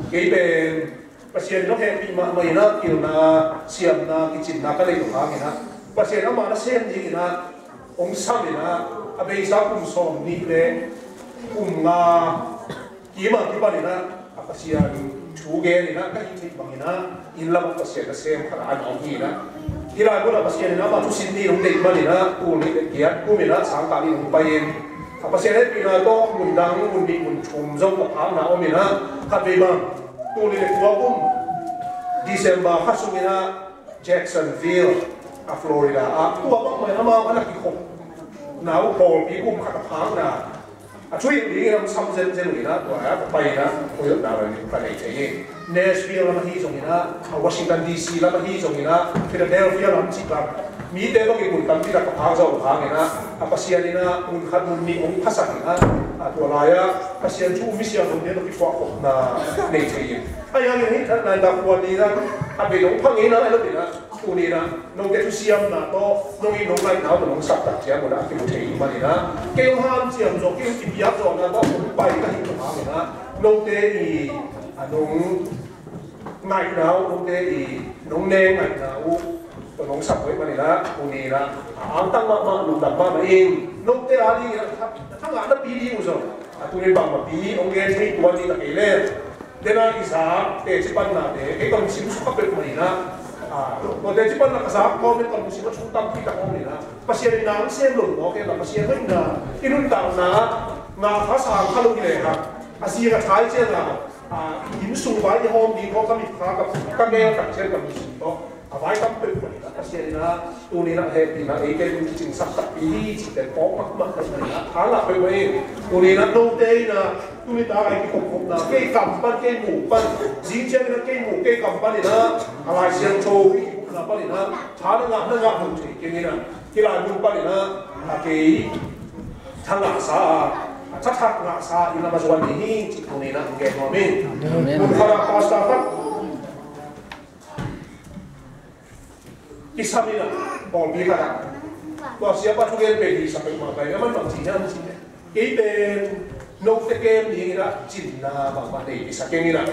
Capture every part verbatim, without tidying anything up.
Kei pen Pasian in hong hehpih mahmah in ah, pilna, siamna, kicinna ka neih loh hangin ah, Pasian amah nasem dingin ah hong sam in ah, a beisa kum sawmnih le kum nga kim a kipan in ah, a Pasian thu gen in ah ka hih theih bangin ah, inn lamah Pasian nasem khat a na om hi in ah. Hih lai munah Pasian in ah amah thusit ni hong deih man in ah, tul nih le giat kum in ah sangkah nih hong pai in, a Pasian hehpihna tawh mun dang, mun nih, mun thum zong ka phakna om in ah, khatvei bang tul nih le kua kum December kha sungin ah Jacksonville, a Florida ah, tua bang mah amau a na kikhopna uh pawlpi kum khat a phakna a thuhilh dingin a hong sam zenzen uh in ah, tua ah ka pai in ah, thuhilhna pen ka nei thei hi. Nashville lam ahi zongin ah, a Washington D C lam ahi zongin ah, Philadelphia lam cih bang mite bangin mun tampi tak ka phak zawh uh hangin ah, a Pasian in ah mun khat mun nih hong phasak in ah, a tua lai-ah Pasian thu um mi siangthote tawh kithuahkhopna nei thei hi. Ahi hangin hih Nai Dak Khuan ni in ah, a bei hong phang in ah, a lo in ah, tuni in ah note thusiamna tawh, nong it nong ngaihna uh tawh nong sap tak ciang un ah a kimu thei hi man in ah, kei hong hanciam zawh, kei hong kipiak zawhna tawh hong pai ka hih loh hangin ah, note i, a, nong ngaihna uh, note i nong neng ngaihna uh tawh nong sap uh ahih man in ah, tuni in ah a angtang mahmah, lungdam mahmah ing. Note a dingin ah, a thangah na pi ding uh zong, a tuni bangmah pi hong gen thei tuan ding ta kei leh, den a i zak teci pannate kei ka lungsim sukha peuhmah in ah, a, tua teci panna ka zak kawmin ka lungsim ah thu tampi tak om in ah, Pasian in na hong sem lo mawk in ah, Pasian hoihna i nuntakna ah ngah kha sang kha lo hi lehang, a zing a thai ciangin ah, a, inn sung vai i hawm ding khawng ka mit kha, ka, ka nel tak ciang ka lungsim tawh a vai tam peuhmah in ah, Pasian in ah tuni in ah hehpihna eite tungah kicingsak takpi hi cihte phawk mahmah ka hi in ah, tha ngah peuhmah ing. Tuni in ah note in ah tuni tak a i kikhopkhopna, kei kam pan, kei mu pan, zing ciangin ah kei mu, kei kam pan in ah, a Lai Siangtho i kikupna pan in ah tha na ngah, na ngah lo thei keng in ah, hih lai mun pan in ah a kei tha ngahsa a, a thathak ngahsa in lam a zuan ding hi cih tuni in ah hong gen nuam ing. Amen. Mun khat ah pastor khat kisam in ah, pawlpi khat ah, tua siapa thugen pen hi sa peuhmah pai, aman bang ci hiam cih leh, kei pen note kem dingin ah cinna bangmah nei kisa keng in ah,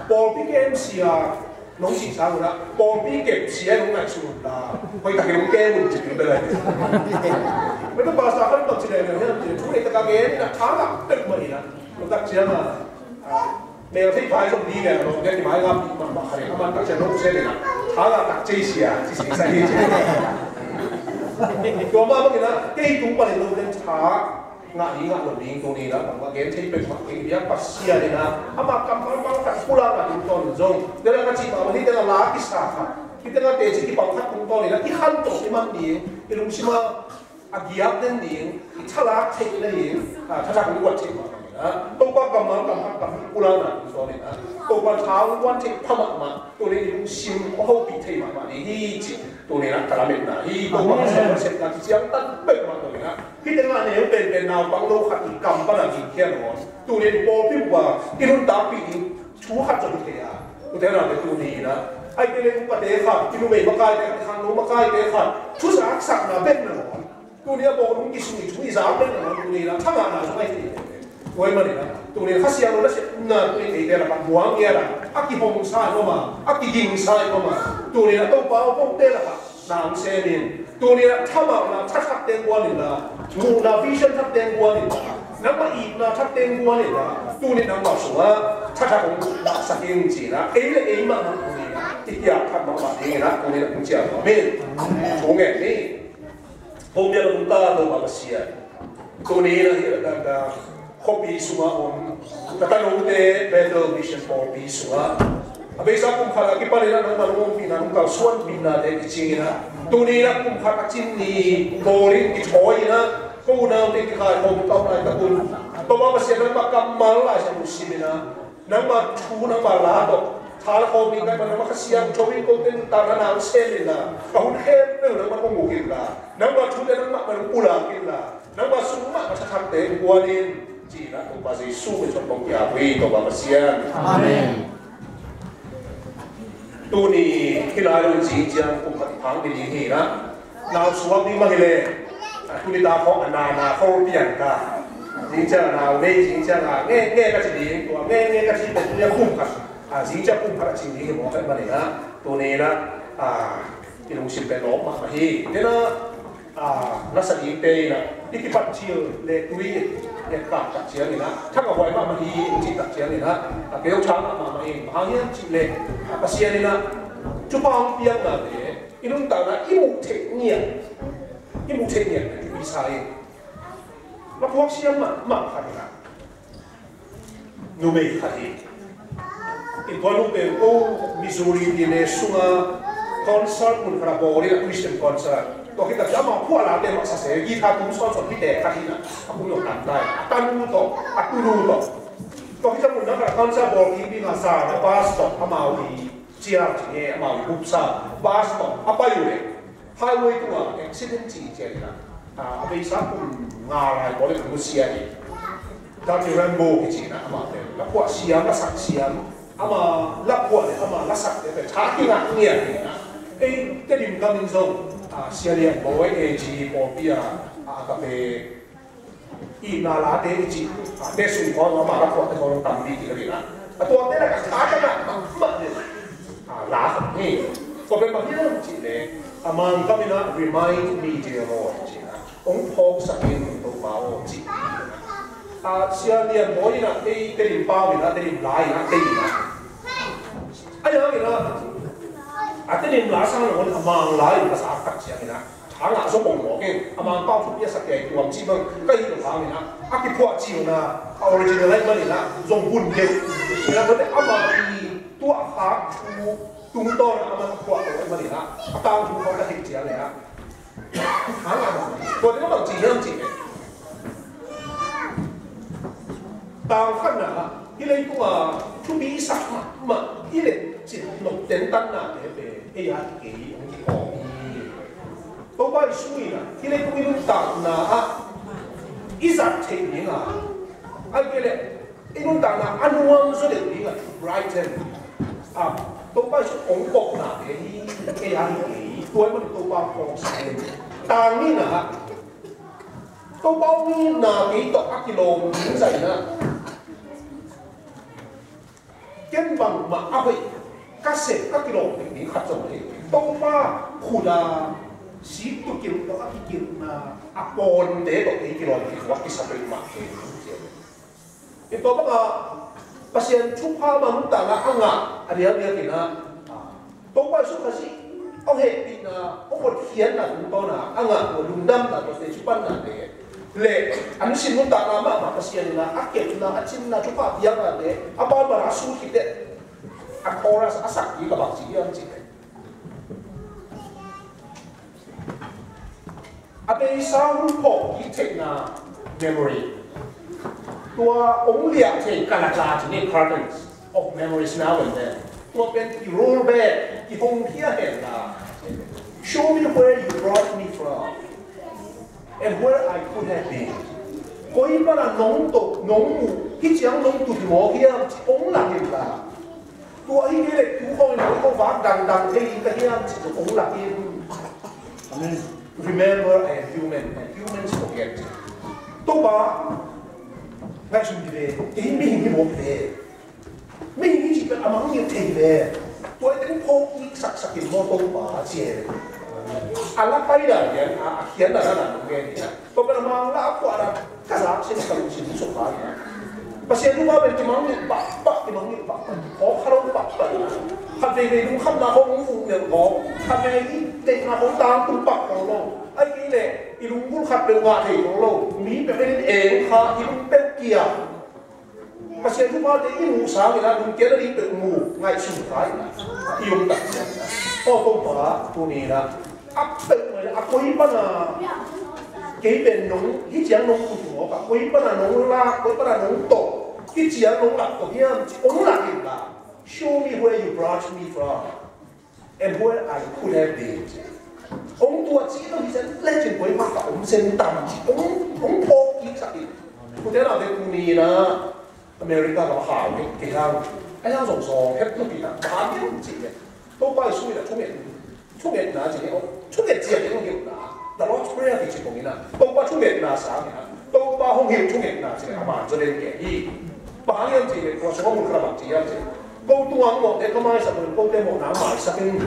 pawlpi kemsia nong cih sang un ah, pawlpi kemsia nong ngaihsun un la, hoih takin hong kem un ci peuh bel lai. Mete pastor khat bang ci leh leh hiam cih leh, thu nei tak a gen in ah, tha ngah peuhmah in ah, tua tak ciang a, a, mel thei phai zong ding leh lo, gen i mai ngap mahmah kha leh, aman tak ciang lo se leh na, tha ngah tak ci sia, ci sia sa hi ci. Tua mah bangin ah, kei tung panin lo den tha ngah ding ngah lo ding tuni in ah, bangmah gen thei peuhmah kei, biak Pasian in ah amah kammal pang khat pulakna tungtawn in zong, den a ka cih mah bang, hih teng a la kisa khat, hih teng a teci kipang khat tungtawn in ah, i khantoh i man ding, i lungsim ah a giak den ding, i thalak theih nading, a, thathak hong guan theih mahmah in ah, Topa kammal kam khat kam pulakna tungtawn in ah, Topa tha hong guan theih pha mahmah, tuni in i lungsim hong hopih thei mahmah ding hi cih tuni in ah ka lametna hi. Topa Pasian sepna kiciangtan peuhmah tawh in ah, hih teng ah neu penpen naupang lo khat i kam pan a gingkhia nawn, tuni in pawlpi bup a i nuntakpih ding thu khat zong hi thei a, ute naute, tuni in ah, ahih kei leh upate khat, i numei makaite khat, i khangno makaite khat thu zaksakna bek nangawn, tuni a bawlung kisung i thu i zak bek nangawn, tuni in ah tha ngahna zong ahi thei. Tua ahih manin ah tuni in Kha Siangtho nasepna tuni in eite lakah muang ngiat a, a kihong sa i om a, a kiging sa i om a, tuni in ah Topa a pongte lakah na hong sem in, tuni in ah thamauhna tha thak teng guan in la, muhna vision thak teng guan in la, nangmah itna thak teng guan in la, tuni in nangmah sungah tha thak hong lahsak in ci-in ah, ei le ei mahmah tuni in ah i kiang khat mahmah dingin ah tuni in ah hong ciah nuam ing. Thu ngen ni. Hong biak nungta Topa Pasian, tuni in ah hih a dangdang khuapi sungah om ka tanote Bethel Mission pawlpi sungah a beisa kum khat a kipan in ah nangmah nong ompihna, nong kalsuanpihnate kicing in ah, tuni in ah kum khat a cin ni bawl in kithawi in ah, ko unaute kikaikhawm in ka om laitak un, Topa Pasian, nangmah kammal Lai Siangtho sim in ah, nangmah thu, nangmah la tawh thalkhawm in, nangmah Kha Siangtho in kote nuntakna na hong sem in la, ka hun khempeuh nangmah hong uk in la, nangmah thute nangmah hong pulak in la, nangmah sung mahmah thathakte hong guan in, ci-in ah Topa Jesuh min suang kong kiap uh hi, Topa Pasian. Amen. Tuni hih lai lo in zing ciang kum khat i phak ding hi in ah, nau suak ding mah hi leh, a, tuni tak khawng a na na khol pian ta. Zing ciang a nau nei, zing ciang a nge nge ka ci ding, tua nge nge ka ci pen tuni a kum khat A, zing ciang kum khat a cing ding hi mawk ahih manin ah, tuni in ah, a, i lungsim pen lawp mahmah hi. Tua in ah, a, na sa dingte in ah, i kipat cil le tui et kah tak ciangin ah, thangah huai mahmah hi, i cih tak ciangin ah, a, kei zong thangah mahmah hi, bang hang hiam cih leh, a, Pasian in ah, thupha hong piaknate, i nuntakna i muh theih ngiat, i muh theih ngiat, i sa hi. Laphuak siam mahmah khat in ah, numei khat hi. Innkuan uh pen, oh, Missouri tina sunga concert mun khat a bawl in ah, Christian concert. Tua khit tak ciang amau phuahlate mah sa se, guitar tum sawnsawn hite khat hi in ah, a kum zong tan ta hi. A tanu tawh, a tunu tawh. Tua khit ciang mun dang khat a concert bawl kik ding a, zan a bus tawh amau i cial ci nge, amau i bupsa bus tawh a pai uh leh, highway tungah accident ci ciangin ah, a, a beisa kum nga lai bawl leh nusia hi. Dati Rambo kici in ah, amah pen laphuah siam, lasak siam, amah laphuah leh amah lasak leh pen tha kingah ngiat hi in ah. Ei Tedim gam in zong, a, Sia Lian Bawi A G pawlpi ah, a, ka pe i na late i cih, a, te sung khawng, amah laphuahte khawng tampi kik a rin ah. A tuate lak ah kha ka ngah mahmah nih. A, la khat hi. Tua pen bang hiam cih leh, a, Mangkam in ah, "Remind me, dear Lord," ci in ah, "Hong phawksak in, Topa aw," ci. A, Sia Lian Bawi in ah, ei Tedim pau in ah, Tedim la in ah, Tedim in ah, a, yang in ah, a, Tedim la sang lo in ah, a, Mang la in ah, a sa tak ciangin ah, a ngah zaw bawng mawk in, a, Mangpau thupi a sak kei tuam cih bang ka hih lo hangin ah, a kiphuah cihna, a original ahih manin ah, zong hun deuh. Ina tuate amah i tuahkhak thu tungtawn ah amah a phuah lo ahih manin ah, a tangthu khawng ka theih ciang leh ah, hang ah, tuate bang ci hiam cih leh, tang khatna ah, hih leitung a thupi i sak mahmah, i letcin nop tentannate pen ei a hi kei, hong kikhawm hi. Topa Jesu in ah, hih leitung i nuntakna ah i zat theih ding a, ahih kei leh i nuntakna a nuam zaw deuh ding a, brighten up, Topa Jesu hong bawlnate hi, ei a hi kei. Tua ahih manin Topa hong phawksak in. Tang nihna ah, Topa hong itna kei tawh a kilawm ding zah in ah, ken bangmah a hoih ka sep, ka kilawm ding khat zong hi. Topa khut a sik tukilh tawh a kikilhna a pawnte tawh kei kilawm kik, a kisa peuhmah kei. Tua bangah Pasian thupha bang nuntakna a ngah a diakdiak in ah, Topa Jesu Khazih hong hehpihna, hong hotkhiatna tungtawn a a ngah tua lungdamna, tua teci pannate le an sin nuntakna mahmah Pasian in ah a kepna, a cinna, thupha piaknate a banban a sut khit teh a chorus a sak kik a bang ci hiam cih leh, a beisa hun phawk kik theihna memory. Tua hong liah thei kala tla ci ni, curtains of memories now and then. Tua pen i roll back, i hong khia hen la. Show me where you brought me from and where I could have been. Koi pan a nong tawh, nong muh, hih ciang nong tut hi mawk hiam ci hong lak hen la. Tua hi kei leh tu khawng in koi khawng vak dangdang thei ding ka hiam ci zong hong lak in. Amen. Remember, I am human, and humans forget. Topa, ngaihsun hi ve, kei mihing hi mawk hi ve. Mihing hi cih pen a mangngilh thei hi ve. Tua hi teng phawk kik saksak in maw Topa ci hi ve. A la pai dan lian a, a khian dan a dan gen hi a. Tua pen a Mang la a phuah dan ka zak sin ka lungsim sukha hi a. Pasian thupha pen kimangngilh pahpah, kimangngilh pahpah. Khawk kha lo pahpah hi a. Khat veivei lungkhamna khawng hong vuk melh khawng, khat veivei i deihna khawng tangtung pah khawng lo. Ahih kei leh i lunggulh khat peuh ngah thei khawng lo. Mi peuh in eng kha, i lung peuh kia. Pasian thuphate i muh sangin a, lungkiat a ding peuh mu, ngaihsun kha in a, i om tak ciangin a, aw Topa, tuni in a, a peuhmah in a, a koi pan a kei pen nong, hih ciang nong tut mawk a, koi pan a nong lak, koi pan a nong tawh, hih ciang nong lak tawh hiam ci, hong lak in la. Show me where you brought me from and where I could have been. Hong tuah cih lo hi zen, lecin koi mah ka om zen tam ci, hong, hong phawk kik sak in. Kute na te tuni in a, America ka hau kei, kei hang. Ai hang zong zong, hep tu pi na, ba miang ci le. Topa Jesu in a thunget, thungetna ci le, oh, thunget ci a kei hong hilh na. The Lord's Prayer kici kong in a. Topa thungetna sang in a. Topa hong hilh thungetna ci le, a man zaw den kei hi. Bang hang hiam ci le, tua sung hong mun kha bang ci hiam ci le. Ko tungah mawhte ka maisak lo, kote mawhna maisak in.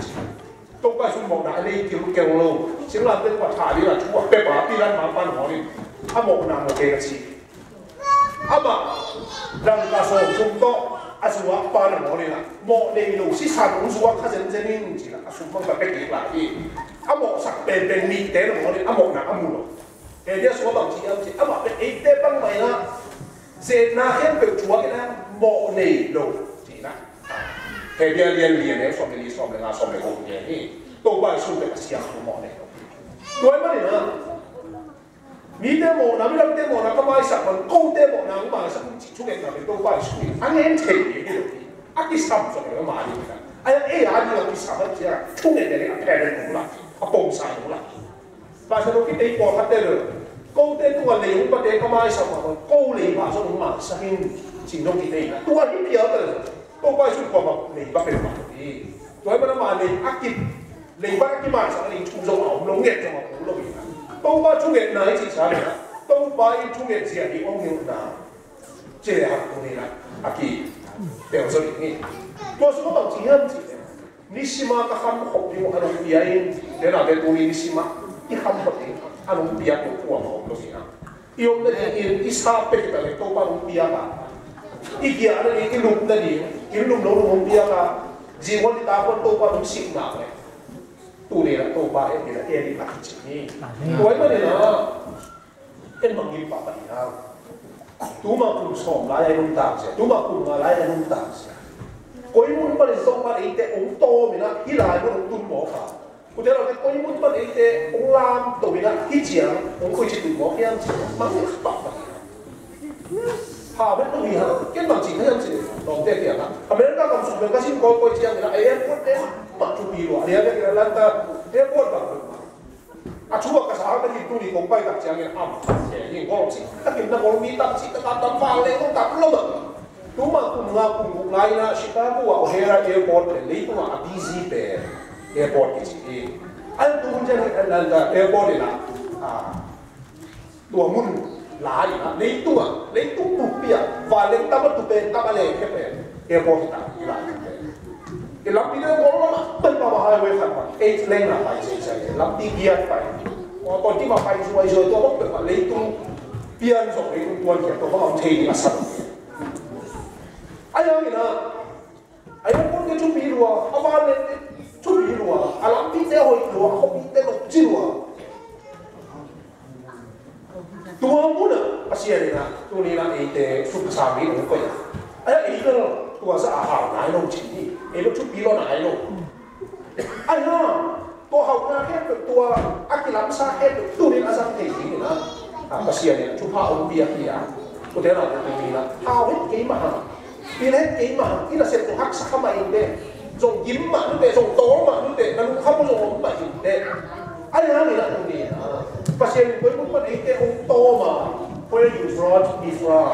Topa Jesu mawhna a nei kilkel lo. Singlamteh tungah thah ding a thu a pia pa Pilat mangpa nangawn in a mawhna mawh kei ka ci. Amah dangka sawm sum tawh a zuak pa nangawn in a mawh nei lo sisan hong zuak kha zenzen in ci-in a sum bang ka pia kik lai hi. A mawhsak penpen mite nangawn in a mawhna a mu lo. He dia sua bang ci hiam ci, amah pen eite bangmah in a zetna khempeuh thuak in a mawh nei lo ci-in a. He dia lian lian he sawm le li, sawm le nga, sawm le guk lian hi. Topa Jesu pen a siangtho mawh nei lo. Tua ahih manin a mite mawhna, midangte mawhna ka maisak bang, kote mawhna hong maisak un cih thungetna pen Topa Jesu in a ngen thei hi lo hi. A kisam zong hi lo mah hi. A ei a ding a kisam a ci a thunget a ding a phelet hong la hi. A pongsa hong la hi. Pasal lo kitei pawlkhatte lo. Kote tungah lei hong pate ka maisak mah bang, ko lei pah zong hong maisak in cih zong kitei na. Tua hi phial ta lo. Topa Jesu kuamah lei pah pen mah hi. Tua hi mana mah lei a ki, lei pah a kimaisak a ding thu zong a om lo, nget zong a om lo hi na. Topa thungetna hi cih sa hi na. Topa in thunget zia hi om hi na. Ci le hang tuni na a ki tel zo ding hi. Tua sungah bang ci hiam cih leh, nisima ka kham khop ding uh a nong pia in, te nate tuni nisima i kham khop ding a nong pia uh kuamah om lo hi na. I om nadingin i sa pek ta le Topa nong pia ka. I giah nading, i lup nading, i lum lo nong pia ka. Zinghuan i takuan Topa nong sik nak le, tuni na Topa e pia e ding a kici hi. Tua ahih manin a en mangngilh pah pah hi hang. Tuma kum sawm lai a i nuntak sia, tuma kum nga lai a i nuntak sia. Koi mun panin Topa eite hong tawm in a hih lai mun hong tun mawk a. Kute lote koi mun pan eite hong lamto in a hih ciang hong koici tun mawk hiam ci, mangngilh pah pah hi hang. Hau het lo hi hang, ken bang ci hiam ci, lawmte kiangah America gam sung pen ka sin kawikawi ciangin a airport te mah thupi lua, a lian a Atlanta airport bang a thu a ka sa hang ka hin tuni kong pai tak ciangin am, eh, hin kong si takin na kong mi tak si tak tam val le kong tak lo bang. Tuma kum nga kum guk lai in a Chicago a O'Hare Airport pen leitungah a busy pen airport kici hi. An tu hun ciang Atlanta airport in a, ah, tua mun lai in a leitungah, leitung buppi ah vanleng tama tu pen tama le khe pen airport hi ta hi lai khe pen. I lampi te kong lama pai pa ma highway khat pa eight lane a pai sei sei, lampi giat pai. Kong ton ti ma pai zuai zuai tua bang pen ma leitung pian zong leitung tuan kiat tua bang om thei ding a sa. A yang in a, a yang pun te thupi lua, a van le te thupi lua, a lampi te hoih lua, a khopi te lok ci lua. Tua mun ah Pasian in a tuni in a eite sum sa mi hong koih a. A yang eite tua sa a hau nai lo ci ni, ei lo thupi lo nai lo. A yang Tua hauhna khempeuh, tua a kilamsa khempeuh tunin a zang thei dingin a, a Pasian in a thupha hong piak hi a. Ute naute tunin a hau het kei mah hang, pil het kei mah hang, i nasep zong haksa kha mah in teh, zong gim mah nu teh, zong tawl mah nu teh, na lungkham uh zong om mah in teh. A hangin a tunin a Pasian in koi mun pan eite hong tawm a, where you brought me from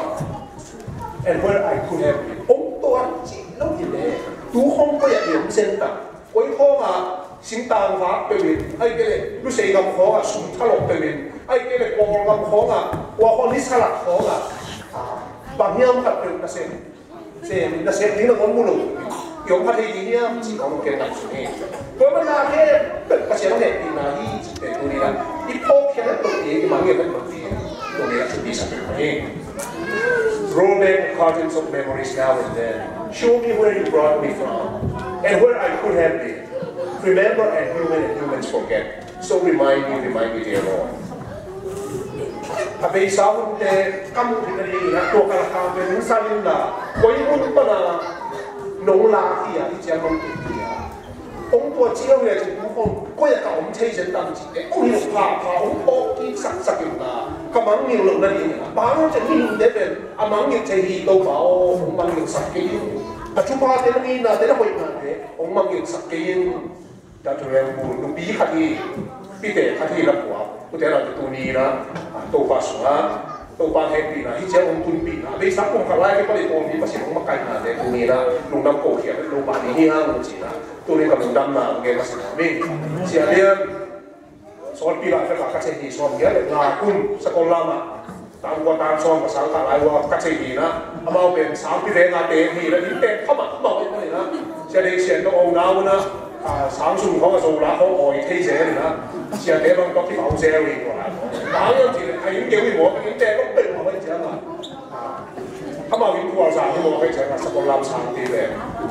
and where I could have been. Hong tuan cih lo hi leh tu khong koi ah i om zen ta. Koi khawngah singtang vak peuhin, ahih kei leh Lusei gam khawngah sum thalawh peuhin, ahih kei leh Kawl gam khawngah kua khawng ni salak khawngah, ah, bang hiam khat peuh nasem, sem, nasem ding nangawn mu lo. I om kha thei ding hiam cih khawng ken ngai sung hi. Tua mana he Pasian hong hehpihna hi cihte tuni-in ah i phawk khiat het lote, i mangngilh het lote, tuni-in ah thupi sa peuhmah hi. Roll back the curtains of memories now and then. Show me where you brought me from and where I could have been. Remember, I'm human and humans forget. So remind me, remind me, dear Lord. A beisa hunte ka muh theihna dingin ah tua ka lakah pen hong sa inla, koi mun pan a nong lak hi a, hih ciang nong tun hi a, hong tua ci lo hi a, ci tu khong koi a ka om thei zen tam cih teh hong hilh phapha, hong phawk kik saksak inla, ka mangngilh lohna dingin ah, bang hang ciang mihingte pen a mangngilh thei hi, Topa aw, hong mangngilhsak kei in. A thuphate, na ngeina te, na hoihna te hong mangngilhsak kei in. Doctor Rem Bul, nupi khat hi, pite khat hi, la pua. Ute naute tuni-in ah, Topa sungah, Topa hehpihna, hih ciang hong tunpihna, a beisa kum khat lai kei pan i pawlpi Pasian hong makaihna te tuni-in ah lungdam kokhia lo mah ding hi hang, ci-in ah tuni-in ka lungdamna hong gen masa nuam ing. Sia Lian, Sawlpi lai ka, ka thei hi, sawm giat le nga kum Sakollam ah, tangkua tang sawm ka sang kha lai ua ka thei hi-in ah, amau pen sangpi ve nga te hi-in ah, inn pen kha mah, amau pen Sia dei sian tawh aw nau na, a, sang sum khawng a zo la khawng awi thei zel in a, siate bang tawh kipau zel in tua lai. Tang hiam cih leh a inn keu hi maw, inn tek lok peuhmah hi ciang a, a, amau inn khual sang hi maw hi ciang a, Sakol lam sang ti ve.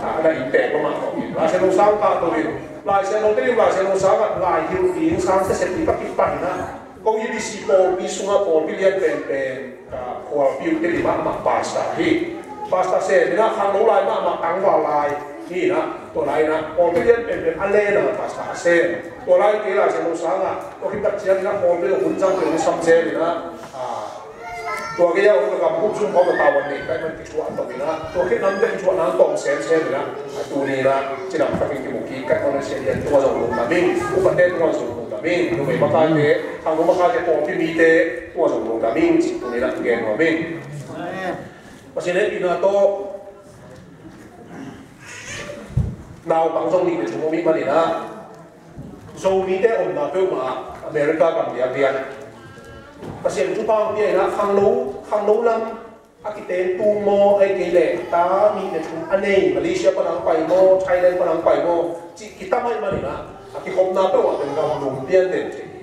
A, a na inn tek lok mah tawh in Lai Siangtho sang kah to in, Lai Siangtho te in Lai Siangtho sang ah, Lai hilh ding sang sese ding ka kipan in a, Kong U B C pawlpi sungah pawlpi lian penpen, ah, khualpi uh teli mahmah pastor hi. Pastor sem in a, khangno lai mahmah, tangval lai hi in a, tua lai in a pawlpi lian penpen a len a pastor a sem. Tua lai kei Lai Siangtho sang ah, tua khit tak ciang in a pawlpi uh hun zang peuh hun sam sem in a, ah, tua kei a, uh, ka gam uh zum khawng ka tau an nei kai man kituah tawh in a, tua khit nam te kituah nang tawng semsem in a, a tuni in a, cidam takin kimu kik kai man a sia lian tua zong lungdam ing, upate tua zong lungdam ing, numei makaite, khangno makaite, pawlpi mite tua zong lungdam ing, cih tuni in a gen nuam ing. Pasian hehpihna tawh naupang zong nih le thum om ih man in a, Zomite omna peuhmah ah America gam lianlian Pasian thupha hong pia in a, khangno, khangno lam a kiteng tung maw, ahih kei leh ta nih le thum a nei Malaysia pan hong pai maw, Thailand pan hong pai maw, cih kitam ahih man in a, a kikhopna peuhmah pen gamlum pian den thei hi.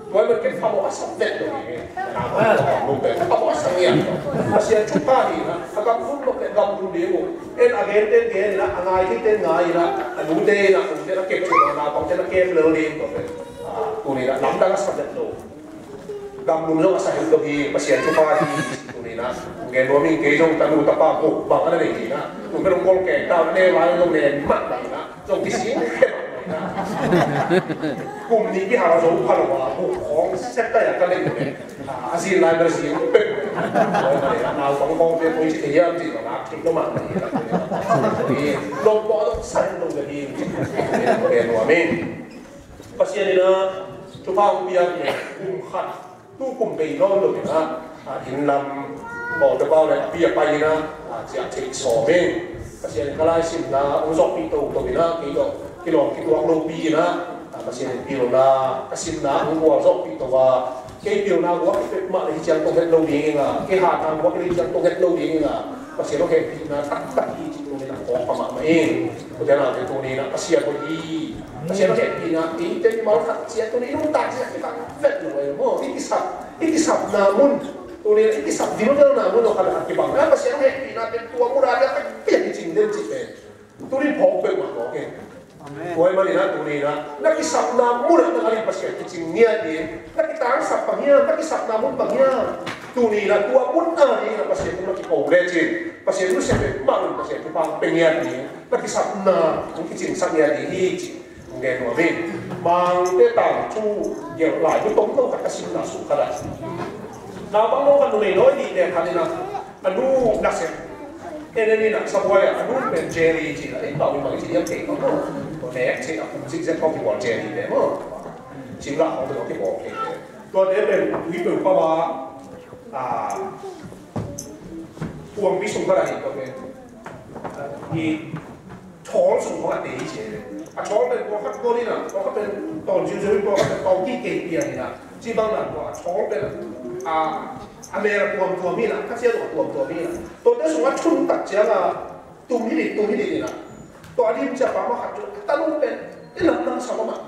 Tua ahih man ken phamawh a sa vet lo hi. Gamlum pen phamawh a sa ngiat lo. Pasian thupha hi in a, a gamlum lo pen gamlum ding uh. En a genten gen in a, a ngai theiten ngai in a, a nute in a, a nute in a kep thei in a, naupangte in a kem lel ding tua pen. Ah, tuni in a lamdang a sa vet lo. Gamlum zong a sa het lo hi, Pasian thupha hi. Tuni in a, gen nuam ing, kei zong tanu tapa guk bang a na nei hi in a. Tun pen hong gol keng ta, a neu lai zong nen mah bang in a. Zong kisin khempeuh in a. Kum nih kihal a zong pha lo a, guk khawng set ta a ka nei uh leh. A zin lai bel zin peuh. Naupang khawng te koi ci thei hiam cih zong a thei lo mah hi. Lawm pawh zong sa het lo hi. Gen nuam ing. Pasian in a thupha hong piak in a, kum khat, tu kum bei nawn lo in a, a, inn lam, pawlpi pau le a pi a pai in a, a, ciah theih sawm ing. Pasian in ka lai simna hong zawhpih toto in a, kei tawh kilawm kituak lopi in a, a, Pasian in pilna, ka simna hong gual zawhpih to a, kei pilna guak hi peuhmah le hi ciang tong het lo ding ing a, kei hatna guak hi le hi ciang tong het lo ding ing a, Pasian hong hehpihna taktak hi cih tuni in a phawk pha mahmah ing. Tua te na te tuni in a Pasian hoih hi. Pasian a hehpihna, eite mimal khat ciat tuni i nuntak ciat kibang vet lo ei maw. I kisap, i kisapna mun. Tuni i kisap dildalna mun lo khat a khat kibang. Na Pasian a hehpihna pen tua mun a diak pen piak i cing den cih pen. Tuni phawk peuhmah mawk e. Amen. Tua ahih manin a tuni in a na kisapna mun a na ngah ding Pasian kicing ngiat ding. Na kitangsap bang hiam, na kisapna mun bang hiam. Tuni in a tua mun a ding in a Pasian mun a kiko lecin. Pasian nusia peuhmah un Pasian thupha pia ngiat ding. Na kisapna hong kicingsak ngiat ding hi cih hong gen nuam ing. Mangte tangthu gelh lai, thu tomno khat ka simna sung khat ah, naupang no khat, numei nawi nih le khat in a, a nu nasep en en in a, sabuai ah a nu pen jelly ci in a, ei pau in bang ci hiam thei kha maw. Tua nek ci a, kum zikzek kong kibual jelly te maw. Cim lah kong te kong kibawl kei te. Tuate pen tui peuh pau a, a, puangpi sung khat ah hi tua pen. I thawl sung khawng a tei hi ci. A thawl pen pawlkhat gol in a, pawlkhat pen tawn ziauziau in, pawlkhat pen tawng kik kei pian in a. Ci bang dan tua a thawl pen a, a mel a tuamtuam hi in a, ka ciat uh a tuamtuam hi in a. Tuate sung a thun tak ciang a, tum hi dit, tum hi dit in a. Tua a dim ciang pa ma khat cu a tanu pen i lamdang sa mahmah.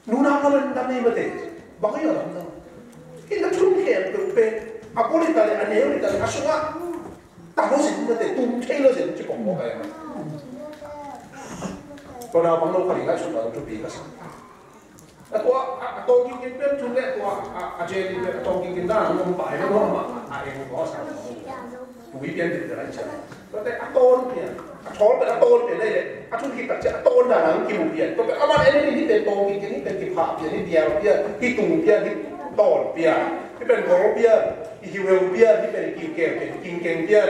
Nunau lamdang hi mate. Bang hi a lamdang. Hi na thun khempeuh pen a bul hi ta leh, a neu hi ta leh, a sungah ta lo zin mate, tum thei lo zin ci pawngpawng ka hi mah. Tua naupang no khat in ngaihsutna zong thupi ka sa. A tua a, a tawng kingkin pen thun leh tua a, a jelly pen a tawng kingkin dan a ngom pai lo mah, a eng lo sa. Tui pian deuh deuh lai ciang. Tuate a tawn pian. A thawl pen a tawn pian lai leh, a thun khit tak ciang a tawn dan a hong kimu pian. Tuate amah en in, hih pen tawng kingkin, hih pen kiphah pian, hih dial pian, hih tung pian, hih tawn pian, hih pen gol pian, hih hiuheu pian, hih pen kingkeng pian, hih kingkeng pian,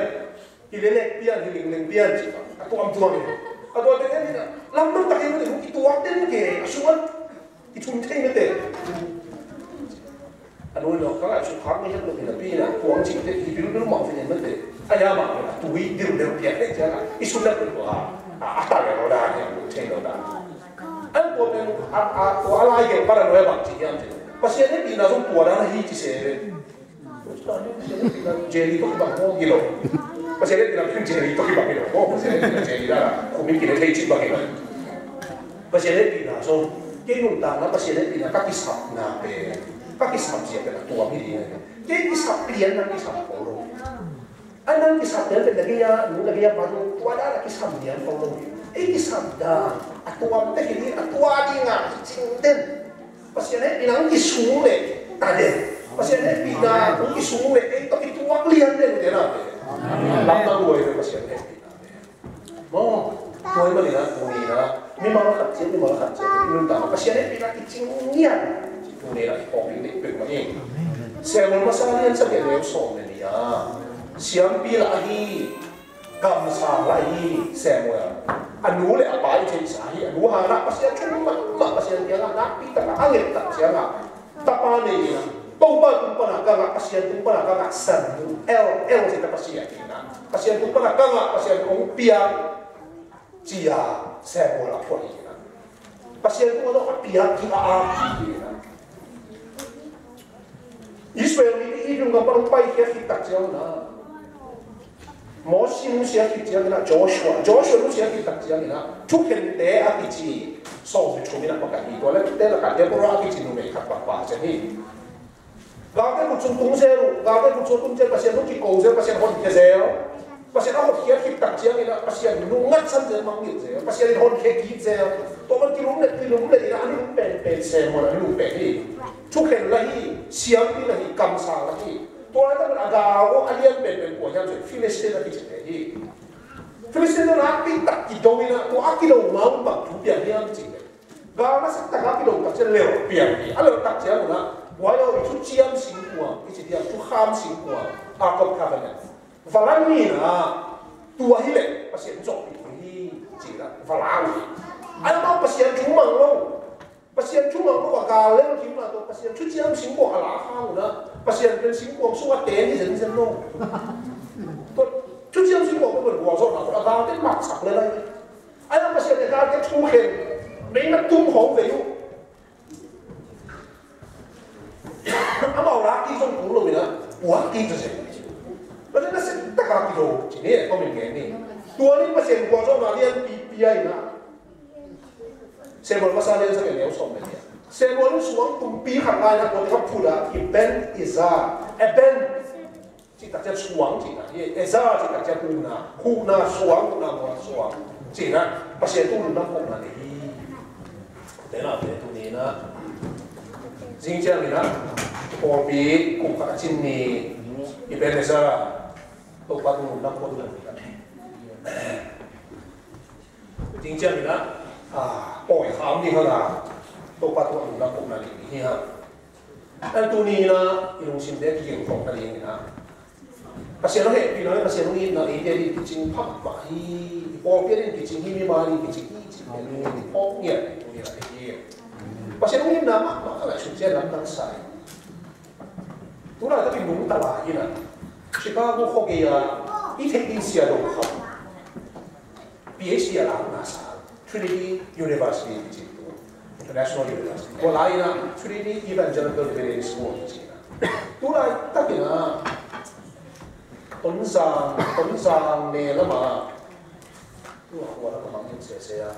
hih lelek pian, hih lingleng pian, ci a tuamtuam hi. A tuate en in a, lamdang takin hong kituak den ke, a sung an i thun thei mate. A nu in a, ka ngaihsut khak ngei het lo hi napi in a, kuang cihte i bilbil mah hi ven mate. A hia mah pen a tui dildel piak leh ciang a, i sung na pen tua a, a ta leh lo dan hi a, thei lo dan. An tua pen a, a, tua a lai gel pan a nuai bang ci hiam ci. Pasian hehpihna zong tua dan ahi ci se ve. Jelly tawh bang mawk hi lo. Pasian hehpihna pen jelly tawh kibang hi lo maw. Pasian hehpihna jelly la la khumin kine thei cih bang hi lo. Pasian hehpihna zong, kei nuntakna Pasian hehpihna ka kisapna pen, ka kisap zia pen a tuam hi ding a hi. Kei kisap lian nang kisap ko lo. A nang kisap lian pen na gei a nu na gei a pa nu tua dan a kisam lian ko lo. Ei kisap dan a tuam te hi ding a, tua ding a i cing den. Pasian hehpihna hong kisung leh ta den. Pasian hehpihna hong kisung leh ei tawh kituak lian den te na te. Lamdang luai ve Pasian hehpihna te. Maw, tua ahih manin ah tuni-in ah mimal khat ciat, mimal khat ciat i nuntakna Pasian hehpihna kicing ngiat. Tuni-in ah i phawk ding deih peuhmah ing. Samuel masa lian sagih a neu sawm le nih ah, siampi lah ahi, kamsang lah ahi Samuel. A nu le a pa i theihsa hi. A nu Hannah Pasian thu mahmah, Pasian kiangah nakpi takah a nget tak ciangah tapa nei in ah, Topa tung panah ka ngah, Pasian tung panah ka ngah, Samuel, El, El ci ta Pasian in ah, Pasian tung panah ka ngah, Pasian kong piak, ci-a Samuel a phuah hi in ah. Pasian tungah zong a piak hi a, a ap hi in ah. Israel mipi Egypt gam pan hong paikhia khit tak ciangin ah, Moses nusia khit ciangin ah, Joshua, Joshua nusia khit tak ciangin ah, thukhente a kici sawm le thum in ah pakaih hi. Tua leh te lakah Deborah a kici numei khat pahpah ciang hi. Galte kut sung tung zel uh, galte kut sung tung zel, Pasian hong kiko zel, Pasian honkhia zel. Pasian a hotkhiat khit tak ciangin ah, Pasian nungngatsan zel, mangngilh zel, Pasian in honkhia kik zel. Tua man kilum le kilum le in ah, a nung penpen Samuel a nung pen hi. Thukhen lah hi, siampi lah hi, kamsang lah hi. Tua laitak a gal a lian penpen kua hiam cih leh Filistin a kicite hi. Filistin a nakpi tak kido in ah, tua a kido ma un bang thu piang hiam cih leh, gal nasia tak a kido tak ciang lel piang hi. A lel tak ciang un ah, tua hi lo i thuciam singkuang i ci diam, thukham singkuang, Ark of Covenant. Va la ni in ah, tua hi leh Pasian zawhpih hi ci-in ah va la uh hi. Amau Pasian thu mang lo. Pasian thu mang lo a gal lel kim la tawh Pasian thuciam singkuang a la khang un ah, Pasian pen singkuang sungah ten hi zenzen lo. Tua thuciam singkuang pen gualzawhna tawh a galte matsak le lai. Ahi zongin Pasian in a galte thukhen, mei na tum khawng vei uh. Amau lak kik zong kul lo in ah, puak kik zaw zen. Pasian na sep tak a kido ci ni, kong min ngen ni. Tua ni Pasian gualzawhna lianpi pia in ah. Samuel masa lian sagih a neu sawm le nih ah, Samuel in suang tumpi khat la in ah, tua teng ah phut ah, Eben Ezer, Eben cih tak ciang suang cihna hi. Ezer cih tak ciang huhna, huhna suang, huhna mual suang cihna. Pasian tungah lungdam kohna nei hi. Tua te na, tua te tuni in ah, zing ciangin ah, pawlpi kum khat a cin ni, Eben Ezer, Topa tungah lungdam kohna nei. Zing ciangin ah, a, pawi kham ding hang a, Topa tungah lungdam kohna nei hi hang. Tuni in ah i lungsimte kiging khawm ta ding in ah, Pasian hong hehpihna le Pasian hong itna eite ading kicing phamawh hi. I pawlpi ading kicing hi, mimal ading kicing hi cih pen i phawk ngiat, i phawk ngiat hi. Pasian hong itna mahmah ka ngaihsut ciang lamdang sa hi. Tu laitak i nungta lai in ah, Chicago khuagei a i theih ding sia dong khat, PhD a lakna sa, Trinity University kici, International University. Tua lai in ah Trinity Evangelical Divinity School kici. Tu laitak in ah Tonzang, Tonzang ne lam ah, tua kua lam ah ka mangngilh sese a,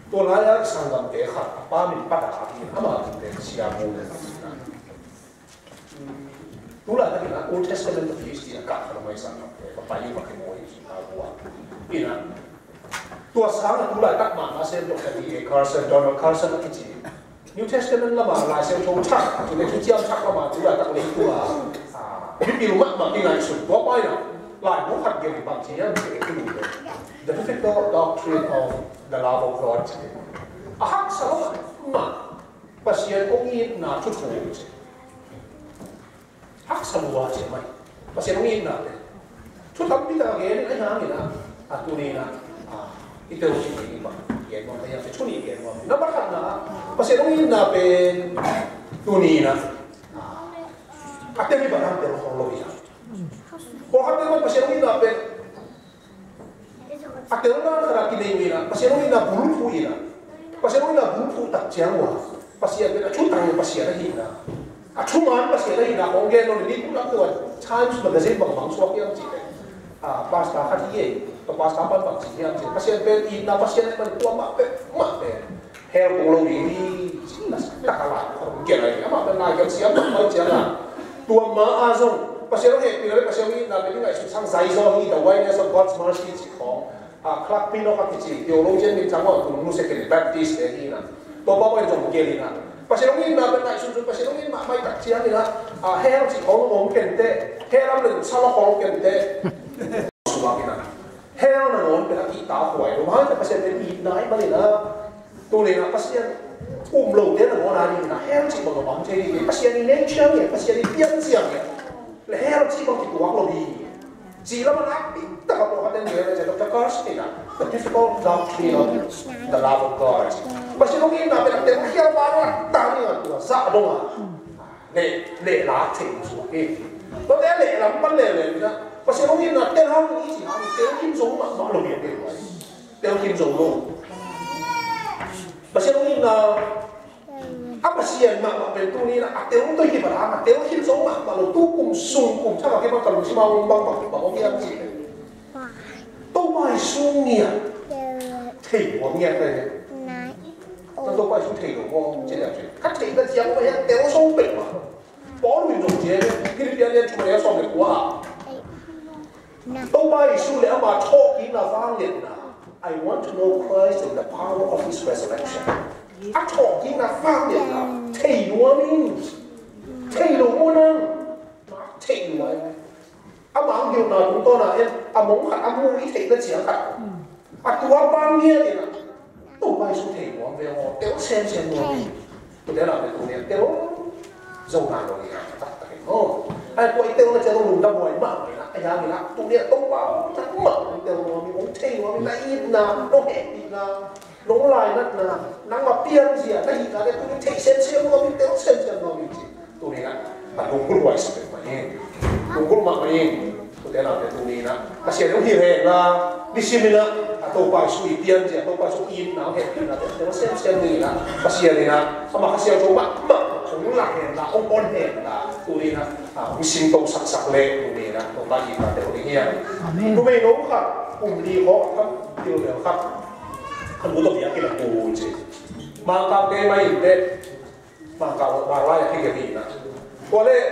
tua lai a sanggamte khat, a pa min Pa Da hi, ama min pen Sia Bu le. Tu laitak in ah Old Testament PhD a kah kha lo mai sanggamte, va pai in va kimu in, Chicago ah. In ah, tua sang a tu laitak mahmah sem Doctor D A Carson, Donald Carson a kici, New Testament lam ah Lai Siangtho thak, cih leh Thuciam Thak lam ah tu laitak leitung ah, a, mipil mahmah kingaihsun, tua pa in ah laibu khat gen in bang ci hiam cih leh, The Difficult Doctrine of the Love of God ci. A haksa mahmah, Pasian hong itna thu thu ci. Haksa lua ci mai. Pasian hong itna pen thu tampi tak a gen in, ahi hangin ah, a, tuni in ah, a, i tel cih ding i bang gen nuam, ahi hangin thu nih gen nuam. Number khatna, Pasian hong itna pen tuni in ah, a, a tel hi bang hang tel khol lo hi a. Pawlkhatte bang Pasian hong itna pen a telna khat a kinei uh in ah, Pasian hong itna bulphuh in ah, Pasian hong itna bulphuh tak ciang uh a, Pasian pen a thutang Pasian ahihna, a thuman Pasian ahihna hong gen lo le, ni kum lam tua Times Magazine bang bang suak hiam cih leh, Ah, pastor khat hi ei, tua pastor pan bang ci hiam cih leh, Pasian pen itna Pasian ahih manin tua mah pen, mah pen hell kong lo ding hi, ci, tak a lai khat hong gen lai hi. Amah pen lai khat siam mahmah ahih ciangin, tua mah ah zong Pasian hong hehpihna leh Pasian hong itna pen i ngaihsut sang zai zaw hi, the wideness of God's mercy cih khawng. Ah, Clark Pinnock a kici theologian min thang aw, tu nung sek in Baptist te hi na. Tua pa pen zong gen hi na. Pasian hong itna pen ngaihsun sun, Pasian hong it mahmah i tak ciangin ah, ah, hell cih khawng om kei inteh, hell lam leh sa lo khawng kei inteh. Sungah in ah, hell nangawn pen a kihtakhuai lo, hang Pasian pen itna ahih manin ah, tuni in ah Pasian um lote nangawn a dingin ah hell cih bang om thei ding hi. Pasian i nature hi, Pasian i piancil hi. Leh hell cih bang kituak lo hi. Cih lam a nakpi tak a pawlkhat in gen a, Doctor Carson in ah, The Difficult Doctrine of the Love of God. Pasian hong itna pen a telkhial bang a, tang ding a, tua zah dong a, leh, leh la thei suak hi. Tuate leh lam pan leh leh in ah, Pasian hong itna tel hang i cih hang, tel khin zo mahmah lo hi a, tel khin zo lo. Pasian hong itna a Pasian mahmah pen tuni in ah a tel tawh hi bang a, a tel khin zo mahmah lo, tu kum sung kum thak a kei bang ka lungsim a om bang bang bang om hiam cih leh, Topa Jesu ngiat thei nuam ngiat leh. Topa Jesu thei lo maw cih leh, ka theihna ciang mah hiam, tel zo peuhmah. Paul in zong ci hi, Philippi a lian thum a neu sawm leh kua ah, Topa Jesu leh ama thawhkikna vangliatna. I want to know Christ and the power of his resurrection. A thawhkikna vangliatna thei nuam ing. Thei lo maw nang? Thei nuam ing. Ama hong hilhna tungtawn a en, a mong khat a mu i theihna ciang khat, a tua bang ngiat in ah, Topa Jesu thei nuam ve aw, tel semsem nuam hi. Tute na pen tuni a tel zo nai lo hi a, taktak in aw. Ai, tua i telna ciang lungdam huai mahmah in ah, a hiang in ah, tuni a Topa aw, nangmah hong tel nuam hi, hong thei nuam hi, na itna, nong hehpihna, nong lainatna, nangmah pianzia na hihna te tuni thei semsem nuam hi, tel semsem nuam hi ci. Tuni in ah, a lunggulh huai sa peuhmah hi. Lunggulh mahmah hi. Tute na pen tuni in ah, Pasian hong hilh hen la, nisim in ah, a Topa Jesu i pianzia, a Topa Jesu i itna, hong hehpihna te, tel semsem ding in ah, Pasian in ah, amah Kha Siangtho mahmah hong lak hen la, hong hon hen la, tuni in ah, a, hong simto saksak leh tuni in ah, Topa i itna tel ding hi a. Amen. Numei no khat, kum li khawng, khat, thil bel khat, a nu tawh biakinn a tu ci. Mangkangte mah inteh, Mangkang, Manglai a kigelh hi in ah. Tua leh,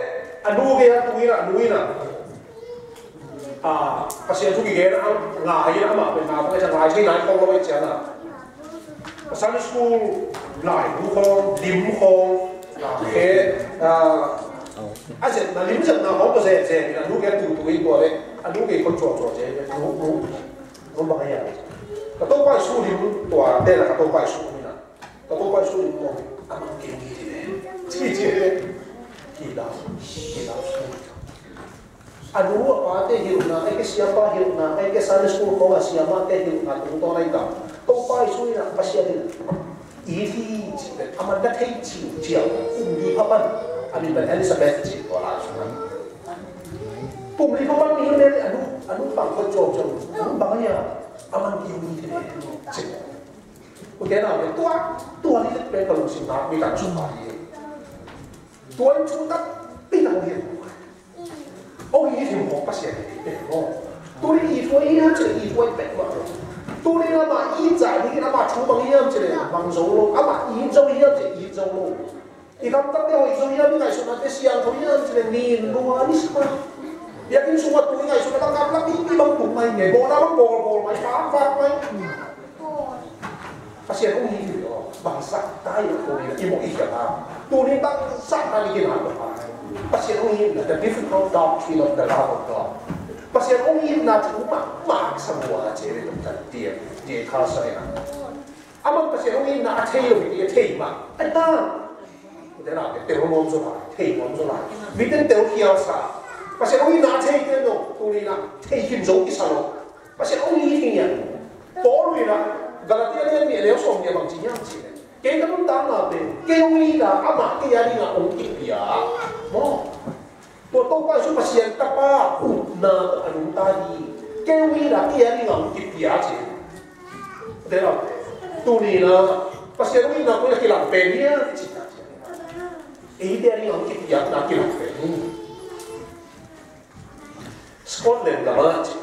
a nu gei a tu in ah, a nu in ah, a, Pasian thu kigen a, ngai in ah, amah pen na, ngai thei nai khawng lo ahih ciangin ah, Sunday school laibu khawng, lim khawng, a, khe, a, a zetna, lim zetna khawng tua zetzetna, a nu gei a tutu in tua leh, a nu gei khut cuakcuak zetna, nu, nu, nu bang a hiam. Ka Topa Jesu lim tua, te la ka Topa Jesu lim in ah. Ka Topa Jesu lim tua, a man kei ung hi ti leh. Ci ci leh. He loves, he loves me. A nu a pate hilhna, ahih kei leh siapa hilhna, ahih kei leh Sunday school khawng a siamahte hilhna tungtawn ahi tam. Topa Jesu in ah Pasian in it hi ci leh, a man na thei ci, ci a, kum li pha pan, a min pen Elizabeth ci tua lai sungah. Kum li pha pan mi hi leh a nu, a nu bang khut cuakcuak, a nu bang a hiam, a man kei ung hi ti leh. Ci. Ute na, tua, tua ni leh pen ka lungsim na, mi kan sung a hi. Tua in thu takpi tak hi. Ong it hi maw, Pasian in it peuh maw. Tuni in it huai hiam cih leh it huai peuhmah lo. Tuni in amah it zah ding in amah thu bang hiam cih leh bang zo lo. Amah it zo hiam cih leh it zo lo. I gamtate hoih zo hiam, i ngaihsutnate siangtho hiam cih leh nin lua ni sa. Biakinn sungah tu i ngaihsutna bang gamla, mi, mi bang tung mai ngei. Bawlna bang bawl, bawl mai, vak, vak mai. Pasian hong it hi lo, bangzah ta i lo, tuni in i mawh i khial a. Tuni in bangzah ta i kina lo a. Pasian hong itna, the difficult doctrine of the love of God. Pasian hong itna thu mahmah sa lua a ci ve tuk tan tiang, ti kha sa ina. Aman Pasian hong itna a thei lo, i thei mah. Ai ta. Ute na, tel nuam zaw lai, thei nuam zaw lai. Mite in tel khial sa. Pasian hong itna a thei te no, tuni in a thei khin zo kisa lo. Pasian hong it hi ngiat. Paul in a Galatia lian nih a neu sawm nih a bang ci hiam cih leh, kei ka nuntakna pen, kei hong it a, amah kei a dingin hong kipia. Maw? Tua Topa Jesu Pasian Tapa upna tawh a nungta hi. Kei hong it a, kei a dingin hong kipia ci. Ute na, tuni in a Pasian hong itna koi ah kilang pen hiam cih leh, eite a dingin hong kipiakna kilang pen hi. Scotland gam ah ci,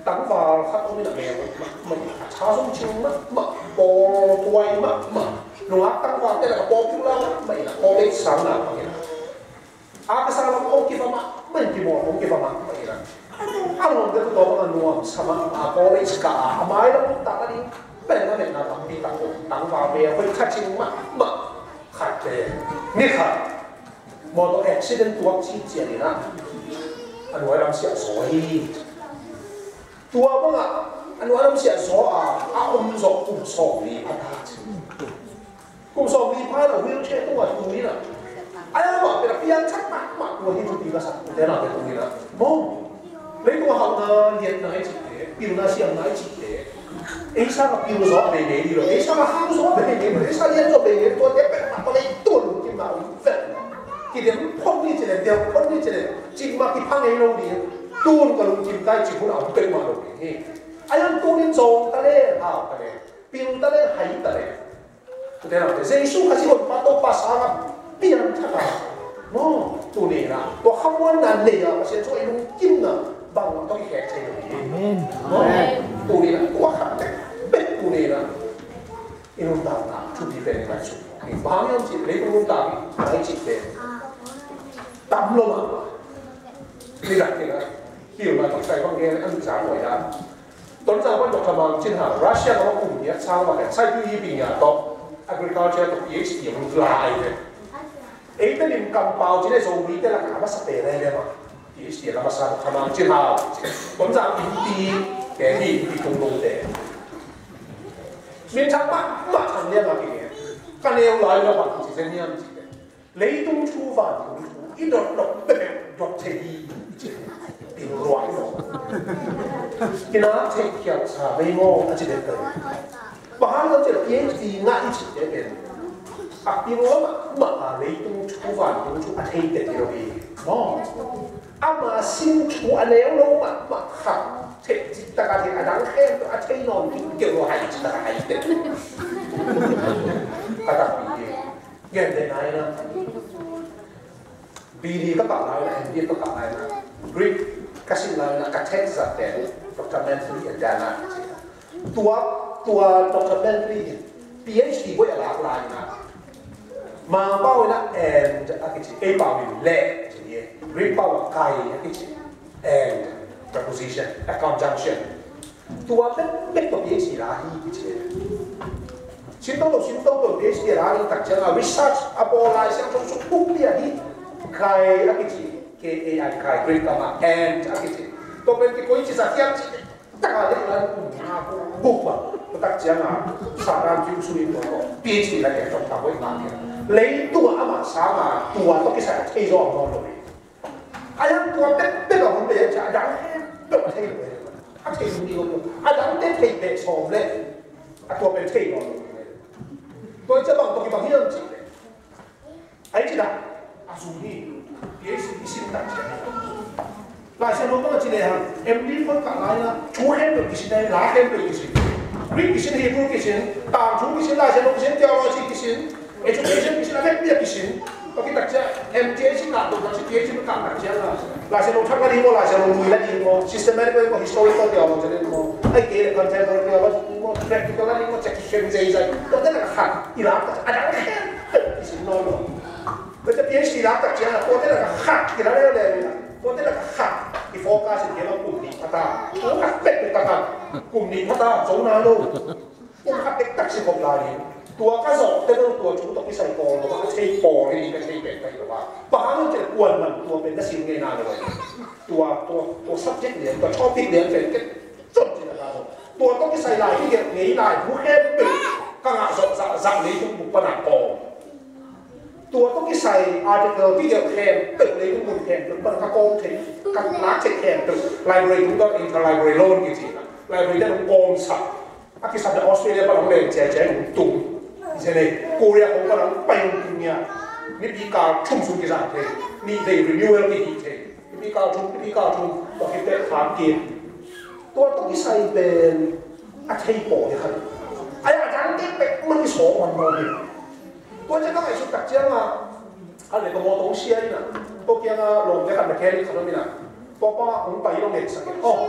Tangval khat om in a, mel mahmah in a, a tha zong cing mahmah, pawl tuai mahmah, nungak tangvalte lak a popular mahmah in a, college sang na bang in a, a ka sa lam hong kiva mahmah in, kimawl hong kiva mahmah in a, a lawmte tawh bang a nuamsa mahmah, college kah a, a mai lam hong tak a ding pen a, metna tampi tak om, tangval mel hoih kha cing mahmah khat pen, ni khat motor accident tuak cincian in a, a nuai lam siah zaw hi. Tua bangah a nuai lam siah zaw a, a om zawh kum sawmli a ta ci. Kum sawmli pha in a wheelchair tungah tu in a, a amah pen a piangthak mahmah tua hi, thupi ka sak, ute naute tung in a. Maw, leitung a hauhna liatna i cihte, pilna siamna i cihte, ei sangah pil zaw a beibei ding lo, ei sangah hau zaw a beibei ding lo, ei sangah lian zaw a beibei ding lo, tuate peuhmah tua leitung a lungkimna om vet. Kidem phot ni ci leh, delh phot ni ci leh, cikmah kipha ngei lo ding. Tun ka lungkim ta hi cih hun a om peuhmah lo ding hi. A hiang tunin zawng ta leh, hau ta leh, pil ta leh, hai ta leh, ute naute, Jesu Khazih honpa Topa sangah piangthak a, maw, tuni in a tua khamuanna nei a, Pasian sungah i lungkimna bang tawh i khek thei lo hi. Amen. Maw, tuni in a tua khat bek, bek tuni in a i nuntakna thupi pen i ngaihsut. Bang hang hiam cih leh leitung nuntakna i cih pen tam lo mah. Ni dak ni dak, pil mah tak sai bang gen an zang lo ya. Tonzang pan Doctor Mang Chin Hau, Russia gam ah kum nih a sang mah pen, saitui hih bing a tawh, agriculture tawh PhD a hun la ai ve. Eite lim kampau ci leh Zomite lakah a masa pen ai ve mah. PhD a la masa Doctor Mang Chin Hau. Tonzang innpi te hi, innpi tung lo te. Min thang mah, mah thang liang a kingen. Ka neu lai la bang ci zen hiam ci te. Leitung thu, vantung thu i dot dot peuhpeuh dot thei hi. Pil ruai lo. Kina thei khial sa mei maw a ci deuh deuh. Bang hang hiam cih leh PhD ngah i cihte pen a pil ruai mahmah a, leitung thu, vantung thu a thei pen hi lo hi. Maw, ama sin thu a neu lo mahmah khat thei cih tak a thei, a dang khempeuh a thei nawn kik keuh lo, hai cih tak a hai pen. Ka takpi hi. Gentehna in a, B D ka kah lai in a, M D ka kah lai in a, Greek ka sin lai in a, ka theih zah pen Doctor Manfredi Adana. Tua, tua Doctor Manfredi in PhD boi a lak lai in a, Mangpau in a and a kici, ei pau in le ci hi. Greek pau a kai a kici, and preposition, a conjunction. Tua bekbek tawh PhD la hi, ci. Sin toto, sin toto PhD la hi tak ciang a, research a bawl Lai Siangtho sung buk lian hi. Kai a kici, K A I, kai, Greek kam a and a kici. Tua pen kikoih ci sa hiam ci, tak a dek lai kum nga buk bang. Tua tak ciang a, Satan kiu sui tua tawh PhD la kei tawh ta hoih mah hi. Leitung a amah sang a, tua tawh kisai a thei zaw a nawn lo hi. A hiang tua pekpek a hun bei a, a dang peuh a thei lo hi. A thei lo hi lo. A dangte thei peuh sawm leh a tua pen thei lo hi. Tua hi ciang bang tawh kibang hiam cih leh, a hi ci dah, a zum hi. PhD i sin tak ciang, Lai Siangtho bang a ci lehang, M D khawng kah lai-in ah thu khempeuh kisin, la khempeuh kisin. Greek kisin, Hebrew kisin, tangthu kisin, Lai Siangtho kisin, theology kisin, education kisin, a vekpi a kisin. Tua khit tak ciang M Th kah tua tak ciang, Ph kah tak ciang a, Lai Siangtho thak la ding maw, Lai Siangtho lui la ding maw, systematic la ding maw, historical theology la ding maw, ahih kei leh contemporary theology la ding maw, practical la ding maw, ci a kikhen zeizai. Tuate lakah khat i lak tak ciang a dang khempeuh kisin nawn lo. Tua ciang Ph D lak tak ciang a, tuate lakah khat i la leuleu in ah, tuate lakah khat i focus in, kei bang kum nih pha ta, kum khat pek tak a, kum nih pha ta, zo nai lo. Kum khat pek tak si khop lai ding. Tua ka zawhte bel tua thu tawh kisai pawl lo a, ka thei pawl hi ding, ka thei pen ka hi lo a. Bang hang hiam cih leh kuaman tua pen ka sin ngei nai lo a. Tua, tua, tua subject lian, tua topic lian pen ka zon cih leh ka zon. Tua tawh kisai lai kigelh ngei lai bu khempeuh ka ngah zawh zahzah leitung bup pan a kawm. Tua tawh kisai article kigelh khempeuh leitung mun khempeuh pan ka kawm thei, ka lak thei khempeuh. Library tung tawh, interlibrary loan kici, library te hong kawmsak. A kisam leh Australia pan hong leng ciaiciai hong tung. Hi se leh Korea khong pan hong pai hong tung nia. Nipi kal thum sung kizang thei. Nih vei renewal kihih thei. Nipi kal thum, nipi kal thum. Tua khit teh kham kik. Tua tawh kisai pen a thei pawl hi kha. Ai, a dangte pek mah kisawm man mawk hi. Tua ciang ka ngaihsut tak ciang a, khat leh ka mawtaw hong sia in ah, tua kiang a lawmte khat mechanic khat om in ah, tua pa hong pai in hong ngetsak in, aw,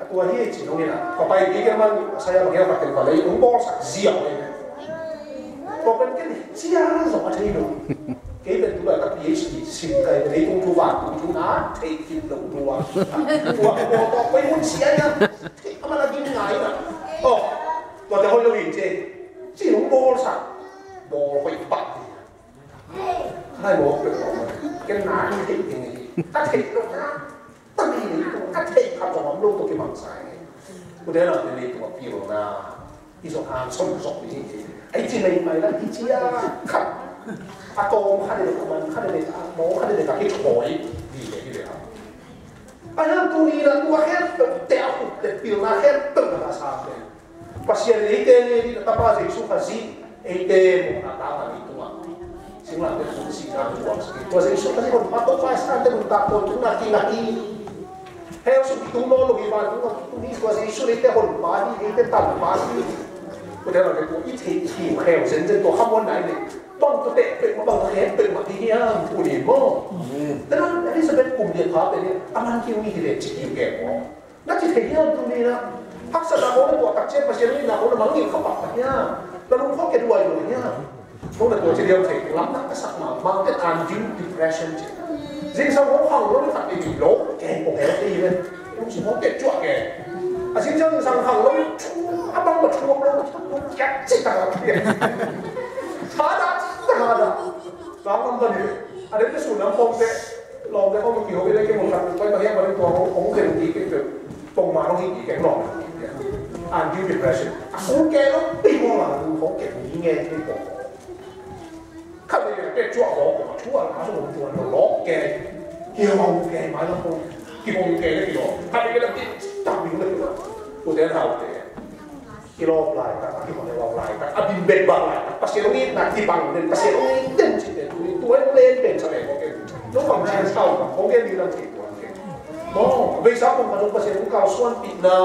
a Tua hi ei ci nong hi na. Ka pai kik man a saya bang hiau ka teng ka lei ung bawlsak ziau ei. Tua pen ken hi cia zong a thei lo. Kei pen tu lai ka PhD sim kai pen ei tung tu van tung tu na thei kit lo tua. Tua tua tua pai mun sia na. Thei a man a ging ngai na. Oh, tua te hoi lo hi ci. Ci ung bawlsak. Bawl hoi pak. Hai bawl pek bawl. Ken na thei kit ni. Ka thei lo na. Tami ni tu ka thei kha tawm lo tu ki mang sai. Ku de la ni tu a pi lo na. I zong hang som zong ni. Ai ci nei mai la i ci a kha. A tawm kha de a man kha de a mo kha de ka ki thoi. Ni de ni de. A hian tu ni la tu a khen te a khut te pil na khen te na sa te. Pasian in eite ngen ding a tapa Jesu Khazih eite mawhna tangah ni tungah singlamteh sung sihna a tuaksak hi. Tua Jesu Khazih honpa Topa i sangte nuntak pawl tungah kingah hi. Hell sung kitung nawn lo hi, vantung ah kitung hi. Tua Jesu in eite honpa hi, eite tanpa hi. Tua te tua i theih hi hell zenzen tua khamuanna i neih. Bang tua teh peuhmah, bang tua khek peuhmah hi hiam, tua ni maw? Tua Elizabeth kum lian pha pen hi, a man kiu mi hi leh ci kiu kei maw? Na ci thei hiam tuni na? Haksatna khawng na tuah tak ciang Pasian hong itna khawng na mangngilh kha pah mah hiam? Na lungkham kei duai duai hiam? Khawng na tuah ci diam thei lam na ka sak mah mah te undue depression ci. Zingsang khawng khang lo ni khat ni lo kei kong hel thei hi ve. Lungsim khawng kei cuah kei. A zingsang zingsang khang lo ni thu a bang ma thu a bang ma thu kiat ci tak a kiat. Tha dah ci tak a dah. Tha lam ban hi ve. A dei te sun lam khawng te. Lawm te hong kiho i le ke mun khat pai ma hiam ma ding tua hong hong keng ti keng te tong ma hong hi keng lawm. Undue depression. A hong keng lo pi hong la hong keng ni nge ti ko. Khat ni ke chua hong ko chua la hong tua lo lo ke. Ki hong ke ma lo hong ki hong ke le ki lo. Khat ni ke la ti ta mi le ki lo. Ko te hau te. Kilawm laitak, a kihoneu laitak, a bimbet bang laitak, Pasian hong itna kibang den, Pasian hong it den cihte tuni tua in len pen sa leng kong gen. No bang cih sau bang kong gen ding lam thei tuan keng. Maw, a beisa kum khat hong Pasian hong kalsuanpihna,